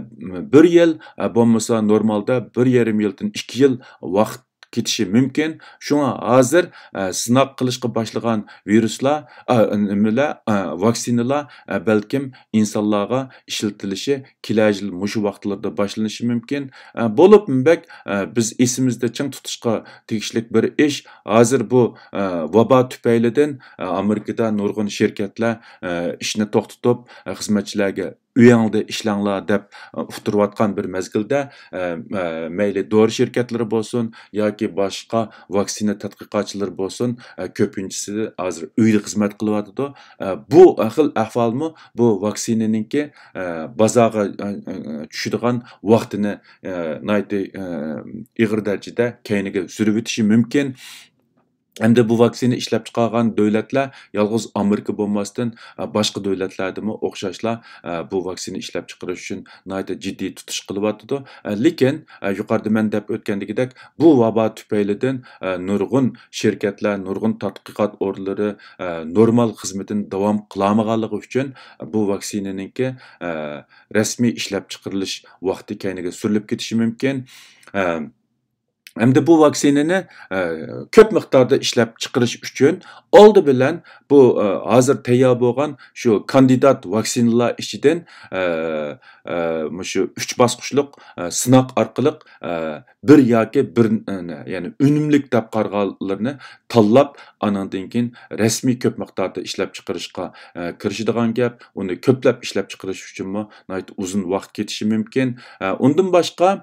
بىر يىل، ئە، بولمىسا نورمالدا بىر يېرىم يىلدىن ئىككى يىل ۋاقىت كېتىشى مۇمكىن. شۇڭا ھازىر، ئە، سىناق قىلىشقا باشلىغان ۋىرۇسلار، ئە، نېمىلەر، ئە، ۋاكسىنىلار، ئە، بەلكىم ئىنسانلارغا ئىشلىتىلىشى كېلەر يىل مۇشۇ ۋاقىتلاردا باشلىنىشى مۇمكىن. ئە، بولۇپمۇ بەك، ئە، بىز ئېسىمىزدە چىڭ تۇتۇشقا تېگىشلىك بىر ئىش، ھازىر بۇ، ئە، ۋابا تۈپەيلىدىن، ئە، ئامېرىكىدا نۇرغۇن شىركەتلەر، ئە، ئىشنى توختىتىپ، ئە، خىزمەتچىلەرگە ئۆيۈڭدە ئىشلەڭلار دەپ، ئە، ئۇقتۇرۇۋاتقان بىر مەزگىلدە، ئە، ئە، مەيلى دورا شىركەتلىرى بولسۇن ياكى باشقا ۋاكسىنا تەتقىقاتچىلىرى بولسۇن، ئە، كۆپىنچىسى ھازىر ئۆيدە خىزمەت قىلىۋاتىدۇ. ئە، بۇ خىل ئەھۋالمۇ بۇ ۋاكسىنىنىڭكى، ئە، بازارغا، ئە، ئە، چۈشىدىغان ۋاقتىنى، ئە، ناھايىتى، ئە، ئېغىر دەرىجىدە كەينىگە سۈرۈۋېتىشى مۇمكىن. ئەمدى بۇ ۋاكسىنا ئىشلەپچىقارغان دۆلەتلەر يالغۇز ئامېرىكا بولماستىن، ئە، باشقا دۆلەتلەردىمۇ ئوخشاشلا، ئە، بۇ ۋاكسىنا ئىشلەپچىقىرىش ئۈچۈن ناھايىتى جىددىي تۇتۇش قىلىۋاتىدۇ. ئە، لېكىن، ئە، يۇقىرىدا مەن دەپ ئۆتكەندىكىدەك، بۇ ۋابا تۈپەيلىدىن، ئە، نۇرغۇن شىركەتلەر، نۇرغۇن تەتقىقات ئورۇنلىرى، ئە، نورمال خىزمىتىنى داۋام قىلالمىغانلىقى ئۈچۈن، بۇ ۋاكسىنىنىڭكى، ئە، رەسمىي ئىشلەپچىقىرىلىش ۋاقتى كەينىگە سۈرۈلۈپ كېتىشى مۇمكىن. ئە، ئەمدى بۇ ۋاكسىنىنى، ئە، كۆپ مىقداردا ئىشلەپچىقىرىش ئۈچۈن ئالدى بىلەن بۇ، ئە، ھازىر تەييار بولغان شۇ كاندىدات ۋاكسىنىلار ئىچىدىن، ئە، ئە، مۇشۇ ئۈچ باسقۇچلۇق، ئە، سىناق ئارقىلىق، ئە، بىر ياكى بىر، ئە، يەنى ئۈنۈملۈك دەپ قارىغانلىرىنى تاللاپ، ئانىڭدىن كېيىن رەسمىي كۆپ مىقداردا ئىشلەپچىقىرىشقا، ئە، كىرىشىدىغان گەپ. ئۇنى كۆپلەپ ئىشلەپچىقىرىش ئۈچۈنمۇ ناھايىتى ئۇزۇن ۋاقىت كېتىشى مۇمكىن. ئە، ئۇندىن باشقا،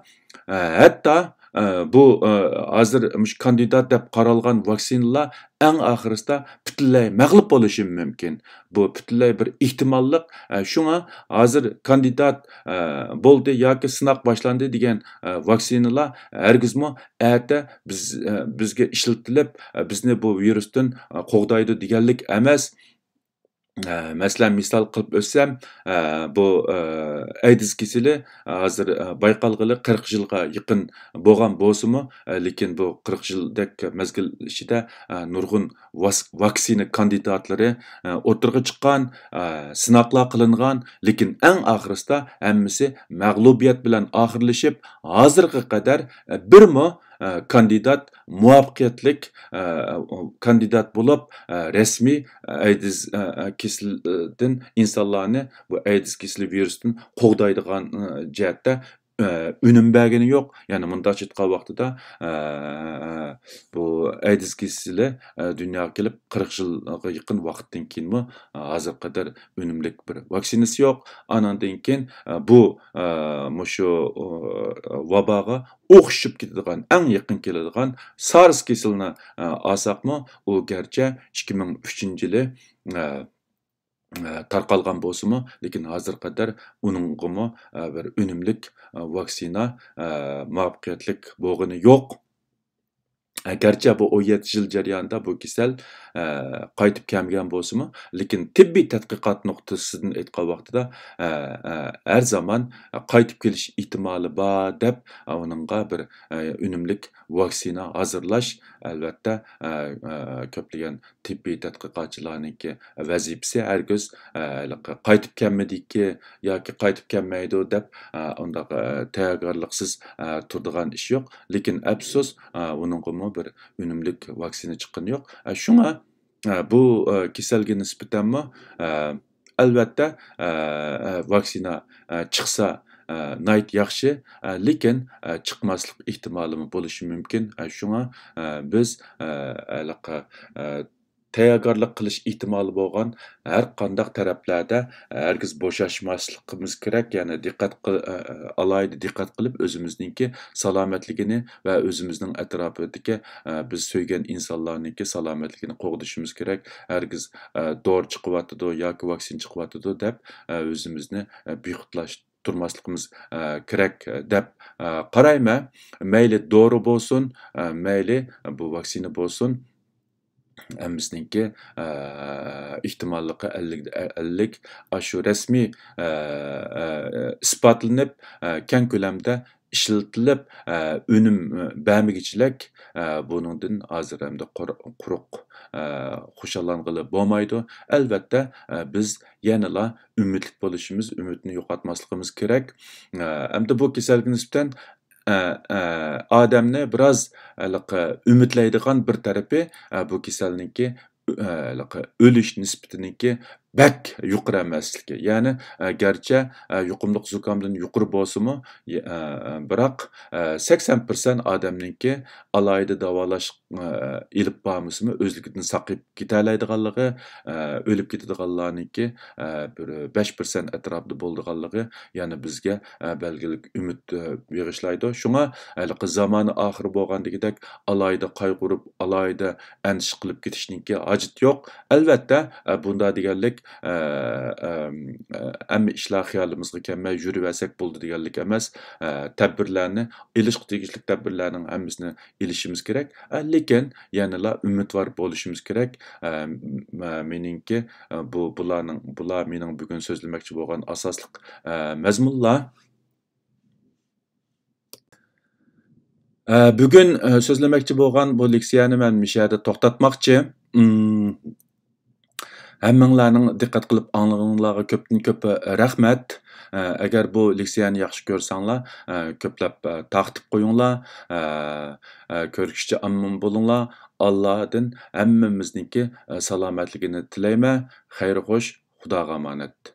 ئە، ھەتتا، ئە، بۇ، ئە، ھازىر مۇشۇ كاندىدات دەپ قارالغان ۋاكسىنىلار ئەڭ ئاخىرىسىدا پۈتۈنلەي مەغلۇپ بولۇشى مۇمكىن. بۇ پۈتۈنلەي بىر ئېھتىماللىق. ئە، شۇڭا ھازىر كاندىدات، ئە، بولدى ياكى سىناق باشلاندى دېگەن، ئە، ۋاكسىنىلار ھەرگىزمۇ ئەتە بىز، ئە، بىزگە ئىشلىتىلىپ، ئە، بىزنى بۇ ۋىرۇستىن، ئە، قوغدايدۇ دېگەنلىك ئەمەس. ئە، مەسىلەن، مىسال قىلىپ ئۆتسەم، ئە، بۇ، ئە، ئەيدىز كېسىلى ھازىر، ئە، بايقالغىلى قىرىق يىلغا يېقىن بولغان بولسىمۇ، ئە، لېكىن بۇ قىرىق يىلدەك مەزگىل ئىچىدە، ئە، نۇرغۇن ۋاس-، ۋاكسىنا كاندىداتلىرى، ئە، ئوتتۇرىغا چىققان، ئە، سىناقلار قىلىنغان، لېكىن ئەڭ ئاخىرىسىدا ھەممىسى مەغلۇبىيەت بىلەن ئاخىرلىشىپ، ھازىرغا قەدەر، ئە، بىرمۇ، ئە، كاندىدات مۇۋەپپەقىيەتلىك، ئە، كاندىدات بولۇپ، ئە، رەسمىي ئەيدىز، ئە، ئە، كېسىلىدىن ئىنسانلارنى بۇ ئەيدىز كېسىلى ۋىرۇسىدىن قوغدايدىغان، ئە، جەھەتتە، ئە، ئۈنۈم بەرگىنى يوق. يەنى مۇنداقچە ئېيتقان ۋاقتىدا، ئە، بۇ ئەيدىز كېسىلى، ئە، دۇنياغا كېلىپ قىرىق يىلغا يېقىن ۋاقىتتىن كېيىنمۇ، ئە، ھازىرغا قەدەر ئۈنۈملۈك بىر ۋاكسىنىسى يوق. ئانىڭدىن كېيىن، ئە، بۇ، ئە، مۇشۇ، ئە، ۋاباغا ئوخشىشىپ كېتىدىغان، ئەڭ يېقىن كېلىدىغان سارس كېسىلىنى، ئە، ئالساقمۇ، ئۇ گەرچە ئىككى مىڭ ئۈچىنچى يىلى، ئە، ئە، تارقالغان بولسىمۇ، لېكىن ھازىرغا قەدەر ئۇنىڭغىمۇ، ئە، بىر ئۈنۈملۈك، ئە، ۋاكسىنا، ئە، مۇۋەپپەقىيەتلىك بولغىنى يوق. ئە، گەرچە بۇ ئون يەتتە يىل جەريانىدا بۇ كېسەل، ئە، قايتىپ كەلمىگەن بولسىمۇ، لېكىن تېببىي تەتقىقات نۇقتىسىدىن ئېيتقان ۋاقتىدا، ئە، ئە، ھەر زامان قايتىپ كېلىش ئېھتىمالى بار دەپ، ئە، ئۇنىڭغا بىر، ئە، ئۈنۈملۈك ۋاكسىنا ھازىرلاش، ئەلۋەتتە، ئە، ئە، كۆپلىگەن تېببىي تەتقىقاتچىلارنىڭكى ۋەزىپىسى ھەرگىز، ئە، ھېلىقى قايتىپ كەلمىدىكى ياكى قايتىپ كەلمەيدۇ دەپ، ئە، ئۇنداق، ئە، تەييارلىقسىز، ئە، تۇرىدىغان ئىش يوق. لېكىن ئەپسۇس، ئە، ئۇنىڭغىمۇ بىر ئۈنۈملۈك ۋاكسىنا چىققىنى يوق. ئە، شۇڭا، ئە، بۇ، ئە، كېسەلگە نىسبەتەنمۇ، ئە، ئەلۋەتتە، ئە، ئە، ۋاكسىنا، ئە، چىقسا، ئە، ناھايىتى ياخشى، ئە، لېكىن، ئە، چىقماسلىق ئېھتىمالىمۇ بولۇشى مۇمكىن. ئە، شۇڭا، ئە، بىز، ئە، ھېلىقى، ئە، تەييارگارلىق قىلىش ئېھتىمالى بولغان ھەر قانداق تەرەپلەردە ھەرگىز بوشاشماسلىقىمىز كېرەك. يەنى دىققەت قىل-، ئە، ئە، ئالاھىدە دىققەت قىلىپ، ئۆزىمىزنىڭكى سالامەتلىكىنى ۋە ئۆزىمىزنىڭ ئەتراپىدىكى، ئە، بىز سۆيگەن ئىنسانلارنىڭكى سالامەتلىكىنى قوغدىشىمىز كېرەك. ھەرگىز، ئە، دورا چىقىۋاتىدۇ ياكى ۋاكسىنا چىقىۋاتىدۇ دەپ، ئە، ئۆزىمىزنى، ئە، بىخۇدلاشتۇرماسلىقىمىز، ئە، كېرەك، ئە، دەپ، ئە، قارايمەن. مەيلى دورا بولسۇن، ئە، مەيلى بۇ ۋاكسىنا بولسۇن، ھەممىسىنىڭكى، ئە، ئېھتىماللىقى ئەللىك، ئەللىك. ئاشۇ رەسمىي، ئە، ئە، ئىسپاتلىنىپ، ئە، كەڭ كۆلەمدە ئىشلىتىلىپ، ئە، ئۈنۈم، ئە، بەرمىگۈچىلىك، ئە، بۇنىڭدىن ھازىر ئەمدى قۇر-، قۇرۇق، ئە، خۇشاللانغىلى بولمايدۇ. ئەلۋەتتە، ئە، بىز يەنىلا ئۈمىدلىك بولۇشىمىز، ئۈمىدنى يوقاتماسلىقىمىز كېرەك. ئە، ئەمدى بۇ كېسەلگە نىسبەتەن، ئە، ئە، ئادەمنى بىراز، ھېلىقى، ئۈمىدلەيدىغان بىر تەرىپى، ئە، بۇ كېسەلنىڭكى، ئە، ھېلىقى، ئۆلۈش نىسبىتىنىڭكى بەك يۇقىرى ئەمەسلىكى. يەنى، ئە، گەرچە، ئە، يۇقۇملۇق زۇكامدىن يۇقىرى بولسىمۇ، يە-، ئە، ئە، بىراق، ئە، سەكسەن پىرسەنت ئادەمنىڭكى ئالاھىدە داۋالاش، ئە، ئېلىپ بارمىسىمۇ، ئۆزلۈكىدىن ساقىيىپ كېتەلەيدىغانلىقى، ئە، ئۆلۈپ كېتىدىغانلارنىڭكى، ئە، بىر بەش پىرسەنت ئەتراپىدا بولىدىغانلىقى يەنە بىزگە، ئە، بەلگىلىك ئۈمىد، ئە، بېغىشلايدۇ. شۇڭا ھېلىقى زامانى ئاخىرى بولغاندىكىدەك ئالاھىدە قايغۇرۇپ، ئالاھىدە ئەندىشە قىلىپ كېتىشنىڭكى ھاجىتى يوق. ئەلۋەتتە، ئە، بۇندا دېگەنلىك، ئە، ئەم، ئە، ھەممە ئىشلار خىيالىمىزغا كەلمەي يۈرۈۋەرسەك بولىدۇ دېگەنلىك ئەمەس. ئە، تەدبىرلەرنى، ئېلىشقا تېگىشلىك تەدبىرلەرنىڭ ھەممىسىنى ئېلىشىمىز كېرەك. ئە، لېكىن يەنىلا ئۈمىدۋار بولۇشىمىز كېرەك. ئە، م-، مېنىڭكى، ئە، بۇ، بۇلارنىڭ، بۇلار مېنىڭ بۈگۈن سۆزلىمەكچى بولغان ئاساسلىق، ئە، مەزمۇنلار. ئە، بۈگۈن، ئە، سۆزلىمەكچى بولغان بۇ لېكسىيەنى مەن مۇشۇ يەردە توختاتماقچى. ئىم، ھەممىڭلارنىڭ دىققەت قىلىپ ئاڭلىغىنىڭلارغا كۆپتىن كۆپ رەھمەت. ئە، ئەگەر بۇ لېكسىيەنى ياخشى كۆرسەڭلار، ئە، كۆپلەپ، ئە، تارقىتىپ قويۇڭلار. ئە، ئە، كۆرۈشكىچە ئامان بولۇڭلار. ئاللادىن ھەممىمىزنىڭكى، ئە، سالامەتلىكىنى تىلەيمەن. خەير خوش، خۇداغا ئامانەت.